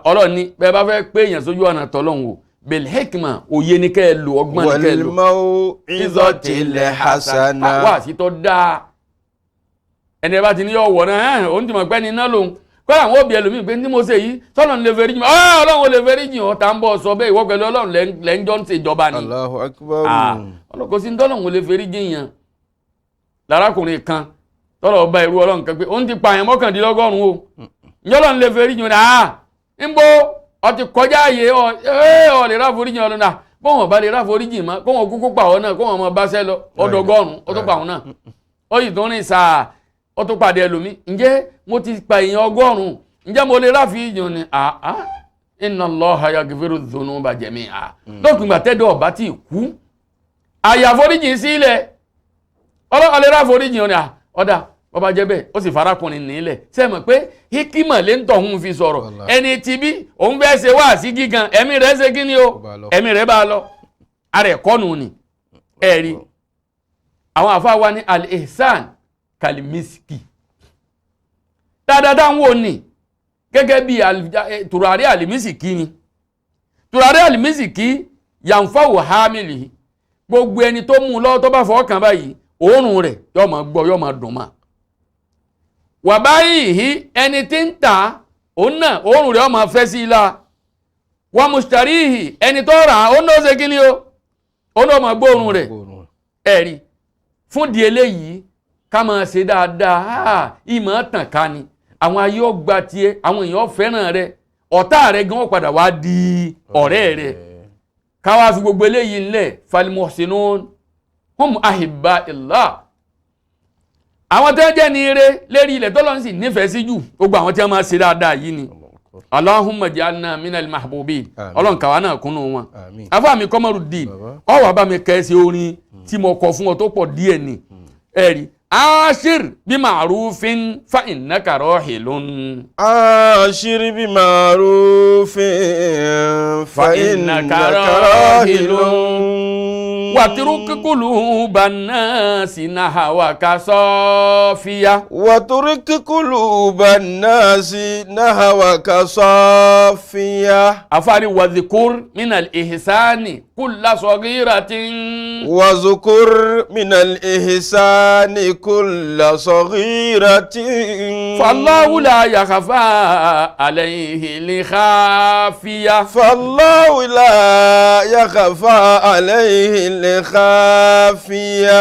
Speaker 3: Ọlọ́run ní bẹ́ẹ̀ bá fẹ́ pé èèyàn sójú ọ̀nà tọ́lọ́run o, bil hikma, òye ni kẹ́ ẹ lò, ọgbọ́n ni kẹ́ ẹ lò.
Speaker 4: Wal mau'izatil hasana.
Speaker 3: Wá sí tó dáa, ẹni ẹ bá ti ní ọ̀wọ́ náà, òun ti mọ̀ pé ní iná lòun kọ́lá àwọn òbí ẹlòmíì pé ní mo ṣe yìí tọ́lọ́run lè fẹ́rí jìn ọ́, Ọlọ́run ò lè fẹ́rí jìn ọ́, tá ń bọ̀ sọ bẹ́ẹ̀, ìwọ pẹ̀lú Ọlọ́run lẹ́ńjọ́ ń ṣèjọba ni.
Speaker 4: Allahu akbar.
Speaker 3: Ọlọ́run kò sí ní tọ́lọ́run ò lè fẹ́rí jìn yàn. Lárákùnrin kan tọ́lọ̀ ọba ìrú Ọlọ́run kan pé òun ti pààyàn 99 o, ǹjọ́ Ọlọ́run lè fẹ́rí jìn ọ́, ń bó ọ ti kọjá àyè ọ lè ráforíjìn Ọlọ́run náà, bóun ọba lè ráforíjìn mọ́, kóun kúkú pa ọ náà, kóun ọmọ bá ṣẹ́ lọ ọdọgọ́rùn-ún ó tó pa òun náà, ó yìí tó rìn sáà ó tó pàdé ẹlòmí, ǹjẹ́ mo ti pa èèyàn 100, ǹjẹ́ mo lè ráforíjìn ni? Àá, inna Allaha yaghfiru dhunuba jami'a. Lópin ìgbà tẹ́dọ̀ ọba tí kú àyàforíjìn sílẹ̀, Ọlọ́run lè ráforíjìn ọ ni. Ọ̀dà bọ́bá jẹ́ bẹ́ẹ̀, ó sì farakùnrin nílẹ̀. Ṣé ẹ mọ̀ pé hikima lè ń tọ̀hún fi sọ̀rọ̀, ẹni tí bí òun fẹ́ ṣe wá sí gígan, ẹ̀mí rẹ̀ ṣe kí ni o, ẹ̀mí rẹ̀ bá lọ, ara ẹ̀kọ́ nù ni. Ẹ̀rí àwọn àfa wa ní al-ihsan kalimiski, dáadáa ń wò ní gẹ́gẹ́ bí tùràrí alimisiki ni. Tùràrí alimisiki yànfàwò hamili, gbogbo ẹni tó mú un lọ́wọ́ tó bá fọwọ́ kàn báyìí, òórùn rẹ̀ yóò máa gbọ́, yóò máa dùn máa wà báyìí, ẹni tí ń tà òun náà òórùn rẹ̀ ó máa fẹ́ sí i la. Wà mùsítàríhì, ẹni tó rà òun náà ṣe kí ni o, òun náà máa gbóòórùn rẹ̀. Ẹ̀rí fún di eléyìí, ká máa ṣe dáadáa, ìmọ̀ tàn ká ni, àwọn ayé ọgbà tiẹ̀, àwọn èèyàn fẹ́ràn rẹ̀, ọ̀tá rẹ̀ gan padà wá di ọ̀rẹ́ rẹ̀. Ká wá fi gbogbo eléyìí ńlẹ̀, falmuhsinun hum ahibba illah, àwọn tí wọ́n jẹ́ ní ire lérí ilẹ̀ tọ́lọ́run sì nífẹ̀ẹ́ sí jù, gbogbo àwọn tí wọ́n máa ṣe dáadáa yìí ni. Allahumma ja'alna minal mahbubin, Ọlọ́run kàwá náà kúnnú wọn. Afá mi Kọ́mọ́rùdín, ọwọ́ bá mi kẹ́ ẹ sí orin tí mo kọ fún ọ tó pọ̀ díẹ̀ ni. Ẹ̀rí Ashir bí ma'rufin fa innaka rahilun.
Speaker 4: عاشر بمعروف فإنك راهل.
Speaker 3: Watruk quluban nasi nahwaka safiya.
Speaker 4: وترك قلوب الناس نحوك صافية.
Speaker 3: Àfáàní wadhikur minal ihsani kulla saghiratin.
Speaker 4: وذكر من الإحسان كل صغيرة.
Speaker 3: Fallahu la yakhfa alayhi li khafiya.
Speaker 4: فالله لا يخفى عليه الخافية.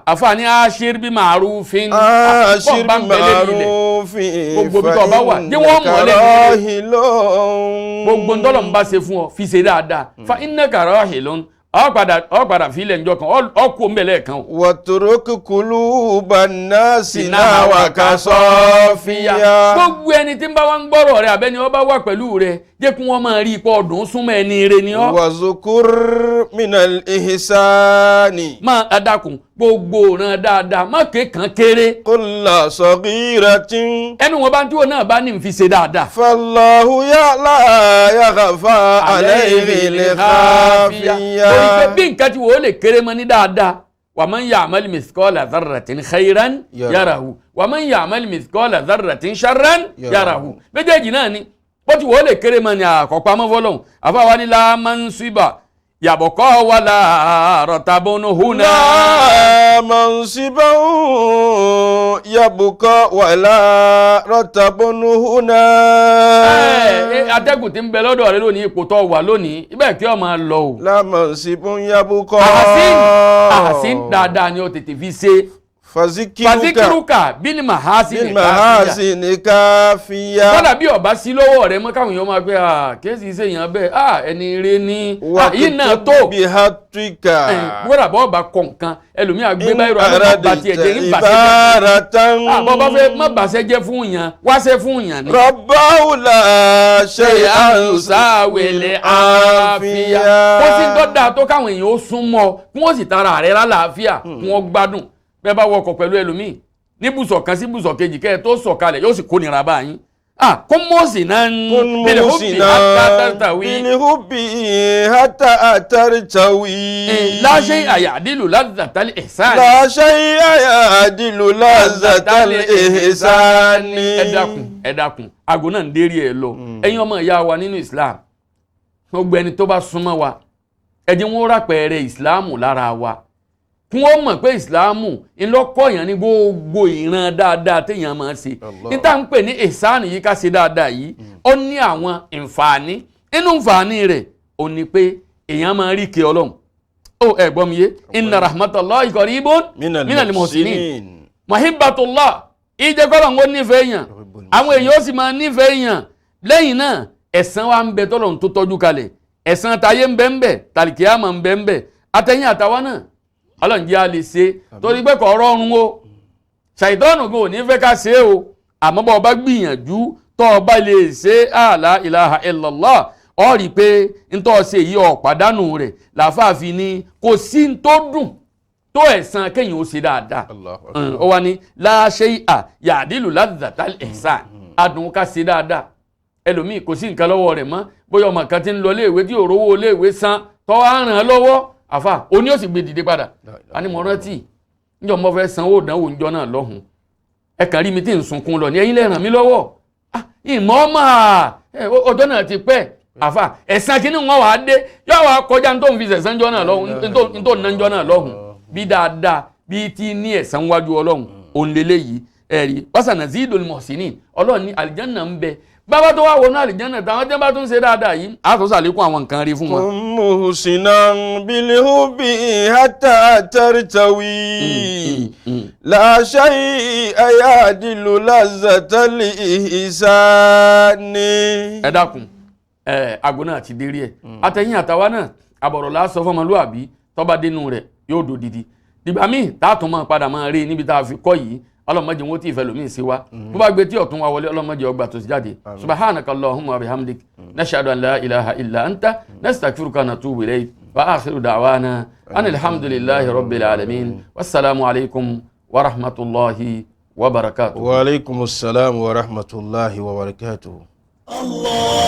Speaker 3: Àfáàní ashir bí ma'rufin.
Speaker 4: عاشر
Speaker 3: Bọ́ọ̀ bá ń bẹ lérí ilẹ̀.
Speaker 4: بمعروف
Speaker 3: Gbogbo ibi tó bá wà, jẹ́ wọ́n mọ̀ ọ́
Speaker 4: فإنك
Speaker 3: lẹ́nu rere.
Speaker 4: راهل.
Speaker 3: Gbogbo ntọ́lọ̀ ń bá ṣe fún ọ fi ṣe dáadáa. Fa innaka rahilun, ọ padà fi ilẹ̀ ńjọ kan, ọ kú òǹbẹ̀lẹ̀ kan o.
Speaker 4: واترك قلوب الناس نحوك صافية.
Speaker 3: Gbogbo ẹni tí ń bá wa ń gbọ́rọ̀ rẹ àbẹ́ni ọ bá wà pẹ̀lú rẹ, jẹ́ kí wọ́n máa rí ipò ọdún súnmọ́ ẹni rẹ ni ọ́.
Speaker 4: وذكر من الإحسان
Speaker 3: Máa adakùn gbogbo ràn dáadáa, má kékan kéré.
Speaker 4: كل صغيرة.
Speaker 3: Ẹnu wọn bá ń tí wọn náà bá ní fi ṣe dáadáa.
Speaker 4: فالله لا يخفى عليه الخافية.
Speaker 3: Torí pé bí nǹkan tí wọ́n lè kéré mọ́ ní dáadáa, wa man ya'mal mithqala dharratin khayran yarahu wa man ya'mal mithqala dharratin sharran yarahu. Méjèèjì náà ni bó ti wọ́n lè kéré mọ́ ní àkọ́pamọ́ fọlọ́hún. Àfáwa ni la mansiba yabqa wala ratabun huna.
Speaker 4: لا منصب يبقى ولا رتب هنا.
Speaker 3: Ẹ atẹ́gùn tí ń bẹ lọ́dọ̀ rẹ lónìí, ipò tó wà lónìí ibẹ̀ kí ọ máa lọ o.
Speaker 4: لا منصب يبقى.
Speaker 3: Àhàsín àhàsín dáadáa ni ó tètè fi ṣe.
Speaker 4: فذكرك
Speaker 3: Fàzíkìrúkà bílí màhásì ní káfíà.
Speaker 4: بالمحاسن كافية.
Speaker 3: Kọ́dà bí ọba sí lọ́wọ́ rẹ mọ́, káwọn èèyàn máa gbé kéésì ṣe èèyàn bẹ́ẹ̀, ẹni rẹ ní yìí náà tó.
Speaker 4: بهتك.
Speaker 3: Kọ́dà bọ́ ọba kọ̀ nǹkan, ẹlòmíà gbé báyìí rọ àwọn ọba tiẹ̀ jẹ́ ní bàṣẹ́ jẹ́.
Speaker 4: عبارة.
Speaker 3: Bọ́ bá fẹ́ má bàṣẹ́ jẹ́ fún yàn, wáṣẹ́ fún yàn ni.
Speaker 4: ربه لا شيء
Speaker 3: Sáwẹ̀lẹ̀ àáfíà. Kó sí dọ́dà tó káwọn èèyàn ó súnmọ́, kí wọ́n sì tara rẹ̀ lálàáfíà, kí wọ́n gbádùn. Bẹ́ẹ̀ bá wọkọ̀ pẹ̀lú ẹlòmíì níbùsọ̀ kan sí ibùsọ̀ kejì, kẹ́ ẹ tó sọ̀kalẹ̀ yóò sì kónira báyìí. Kó mọ̀ọ́sì náà ń
Speaker 4: كن
Speaker 3: bẹ̀rẹ̀ ó bì
Speaker 4: محسنا
Speaker 3: àtàtàwí.
Speaker 4: بالحب حتى ترتوي.
Speaker 3: Láṣẹ àyàdìlù ládàtàlì ẹ̀sán.
Speaker 4: لا شيء يعدل لذة الإحسان.
Speaker 3: Ẹ dákun, ẹ dákun, aago náà ń dérí ẹ lọ. Ẹ̀yin ọmọ ìyá wa nínú Islam, gbogbo ẹni tó bá súnmọ́ wa, ẹ jẹ́ wọn rápẹ̀rẹ̀ ìsìláàmù lára wa, kí wọ́n mọ̀ pé ìsìláàmù ńlọ́kọ̀yàn ní gbogbo ìran dáadáa téèyàn máa ṣe. Níta ń pè ní ìsáàní yìí, ká ṣe dáadáa yìí, ó ní àwọn ìǹfààní. Inú ìǹfààní rẹ̀ ó ní pé èèyàn máa rí ike Ọlọ́run. Ó ẹ gbọ́ mi yé? Inna rahmatallahi qaribun minal muhsinin. Muhibbatullah ìjẹ́kọ́lọ̀ ń nífẹ̀ẹ́ yàn, àwọn èèyàn ó sì máa nífẹ̀ẹ́ yàn. Lẹ́yìn náà, ẹ̀san wa ń bẹ tọ́lọ́run tó tọ́jú kalẹ̀. Ẹ̀san tayé ń bẹ ń bẹ, tàlìkíyàmọ̀ ń bẹ ń bẹ. Àtẹ̀yìn àtàwa náà, Ọlọ́run jẹ́ a lè ṣe, torí pé kò rọrùn o. Ṣàìtọ́nù kò ní fẹ́ ká ṣe o, àmọ́ bọ́ ọba gbìyànjú tọ́ ọba lè ṣe, la ilaha illallah, ọ rí i pé ntọ́ ṣe yìí ọ̀ pàdánù rẹ̀. Làáfàáfin ni kò sí ń tó dùn tó ẹ̀san kéèyàn ó ṣe dáadáa. Ó wá ní la shay'a ya'dilu ladhatal ihsan, adùn ká ṣe dáadáa. Ẹlòmíì kò sí nǹkan lọ́wọ́ rẹ̀ mọ́, bóyá ọmọ kan ti ń lọ iléèwé tí òrówó iléèwé san, tọ́ á ràn án lọ́wọ́, àfà òní ó sì gbé dìde padà. A ní mo rántí níjọ́ mo fẹ́ sanwó ìdánwò níjọ́ náà lọ́hùn, ẹ kàn rí mi tí ń sunkún lọ ní, ẹ̀yin lè ràn mí lọ́wọ́. Ìmọ̀ ọmọ ọjọ́ náà ti pẹ́. Àfà ẹ̀san kínní wọn wàá dé, yóò wá kọjá ní tó ń fi sẹ̀sán jọ́ náà lọ́hùn, ní tó ń ná jọ́ náà lọ́hùn. Bí dáadáa bí tí ní ẹ̀san wájú Ọlọ́run òun lélẹ́yìí. Ẹ̀rí wasanazidul muhsinin, Ọlọ́run ní àlìjánà ń bẹ. Bàbá tó wá wọnú àlìjánà táwọn jẹ́ bá tún ṣe dáadáa yìí, á tún ṣàlékún àwọn nǹkan rí fún wọn.
Speaker 4: Muhsinan bilhubi hatta tartawi la shay'a ya'dilu lazzatal ihsani.
Speaker 3: Ẹ dákun, ẹ aago náà ti dé rí ẹ. Àtẹ̀yìn àtàwa náà, àbọ̀rọ̀ la sọ fọmọlúàbí, tọ́ba dénú rẹ̀ yóò dòdìdì. Dìgbà míì táàtún máa padà máa rí níbi tá a fi kọ́ yìí. Ọlọ́mọdé wọn tí ìfẹ́ lómi sí wa, bó bá gbé tí ọ̀tún wa wọlé, ọlọ́mọdé ọgbà tó sì jáde. Subhanaka allahumma wa bihamdik, nashhadu an la ilaha illa anta, nastaghfiruka wa natubu ilayk, wa akhiru da'wana anil hamdulillahi rabbil alamin, wassalamu alaykum. wa rahmatulahi wa barakatuh.
Speaker 4: Wa alaikumus salam wa rahmatullahi wa barakatuh.
Speaker 2: الله.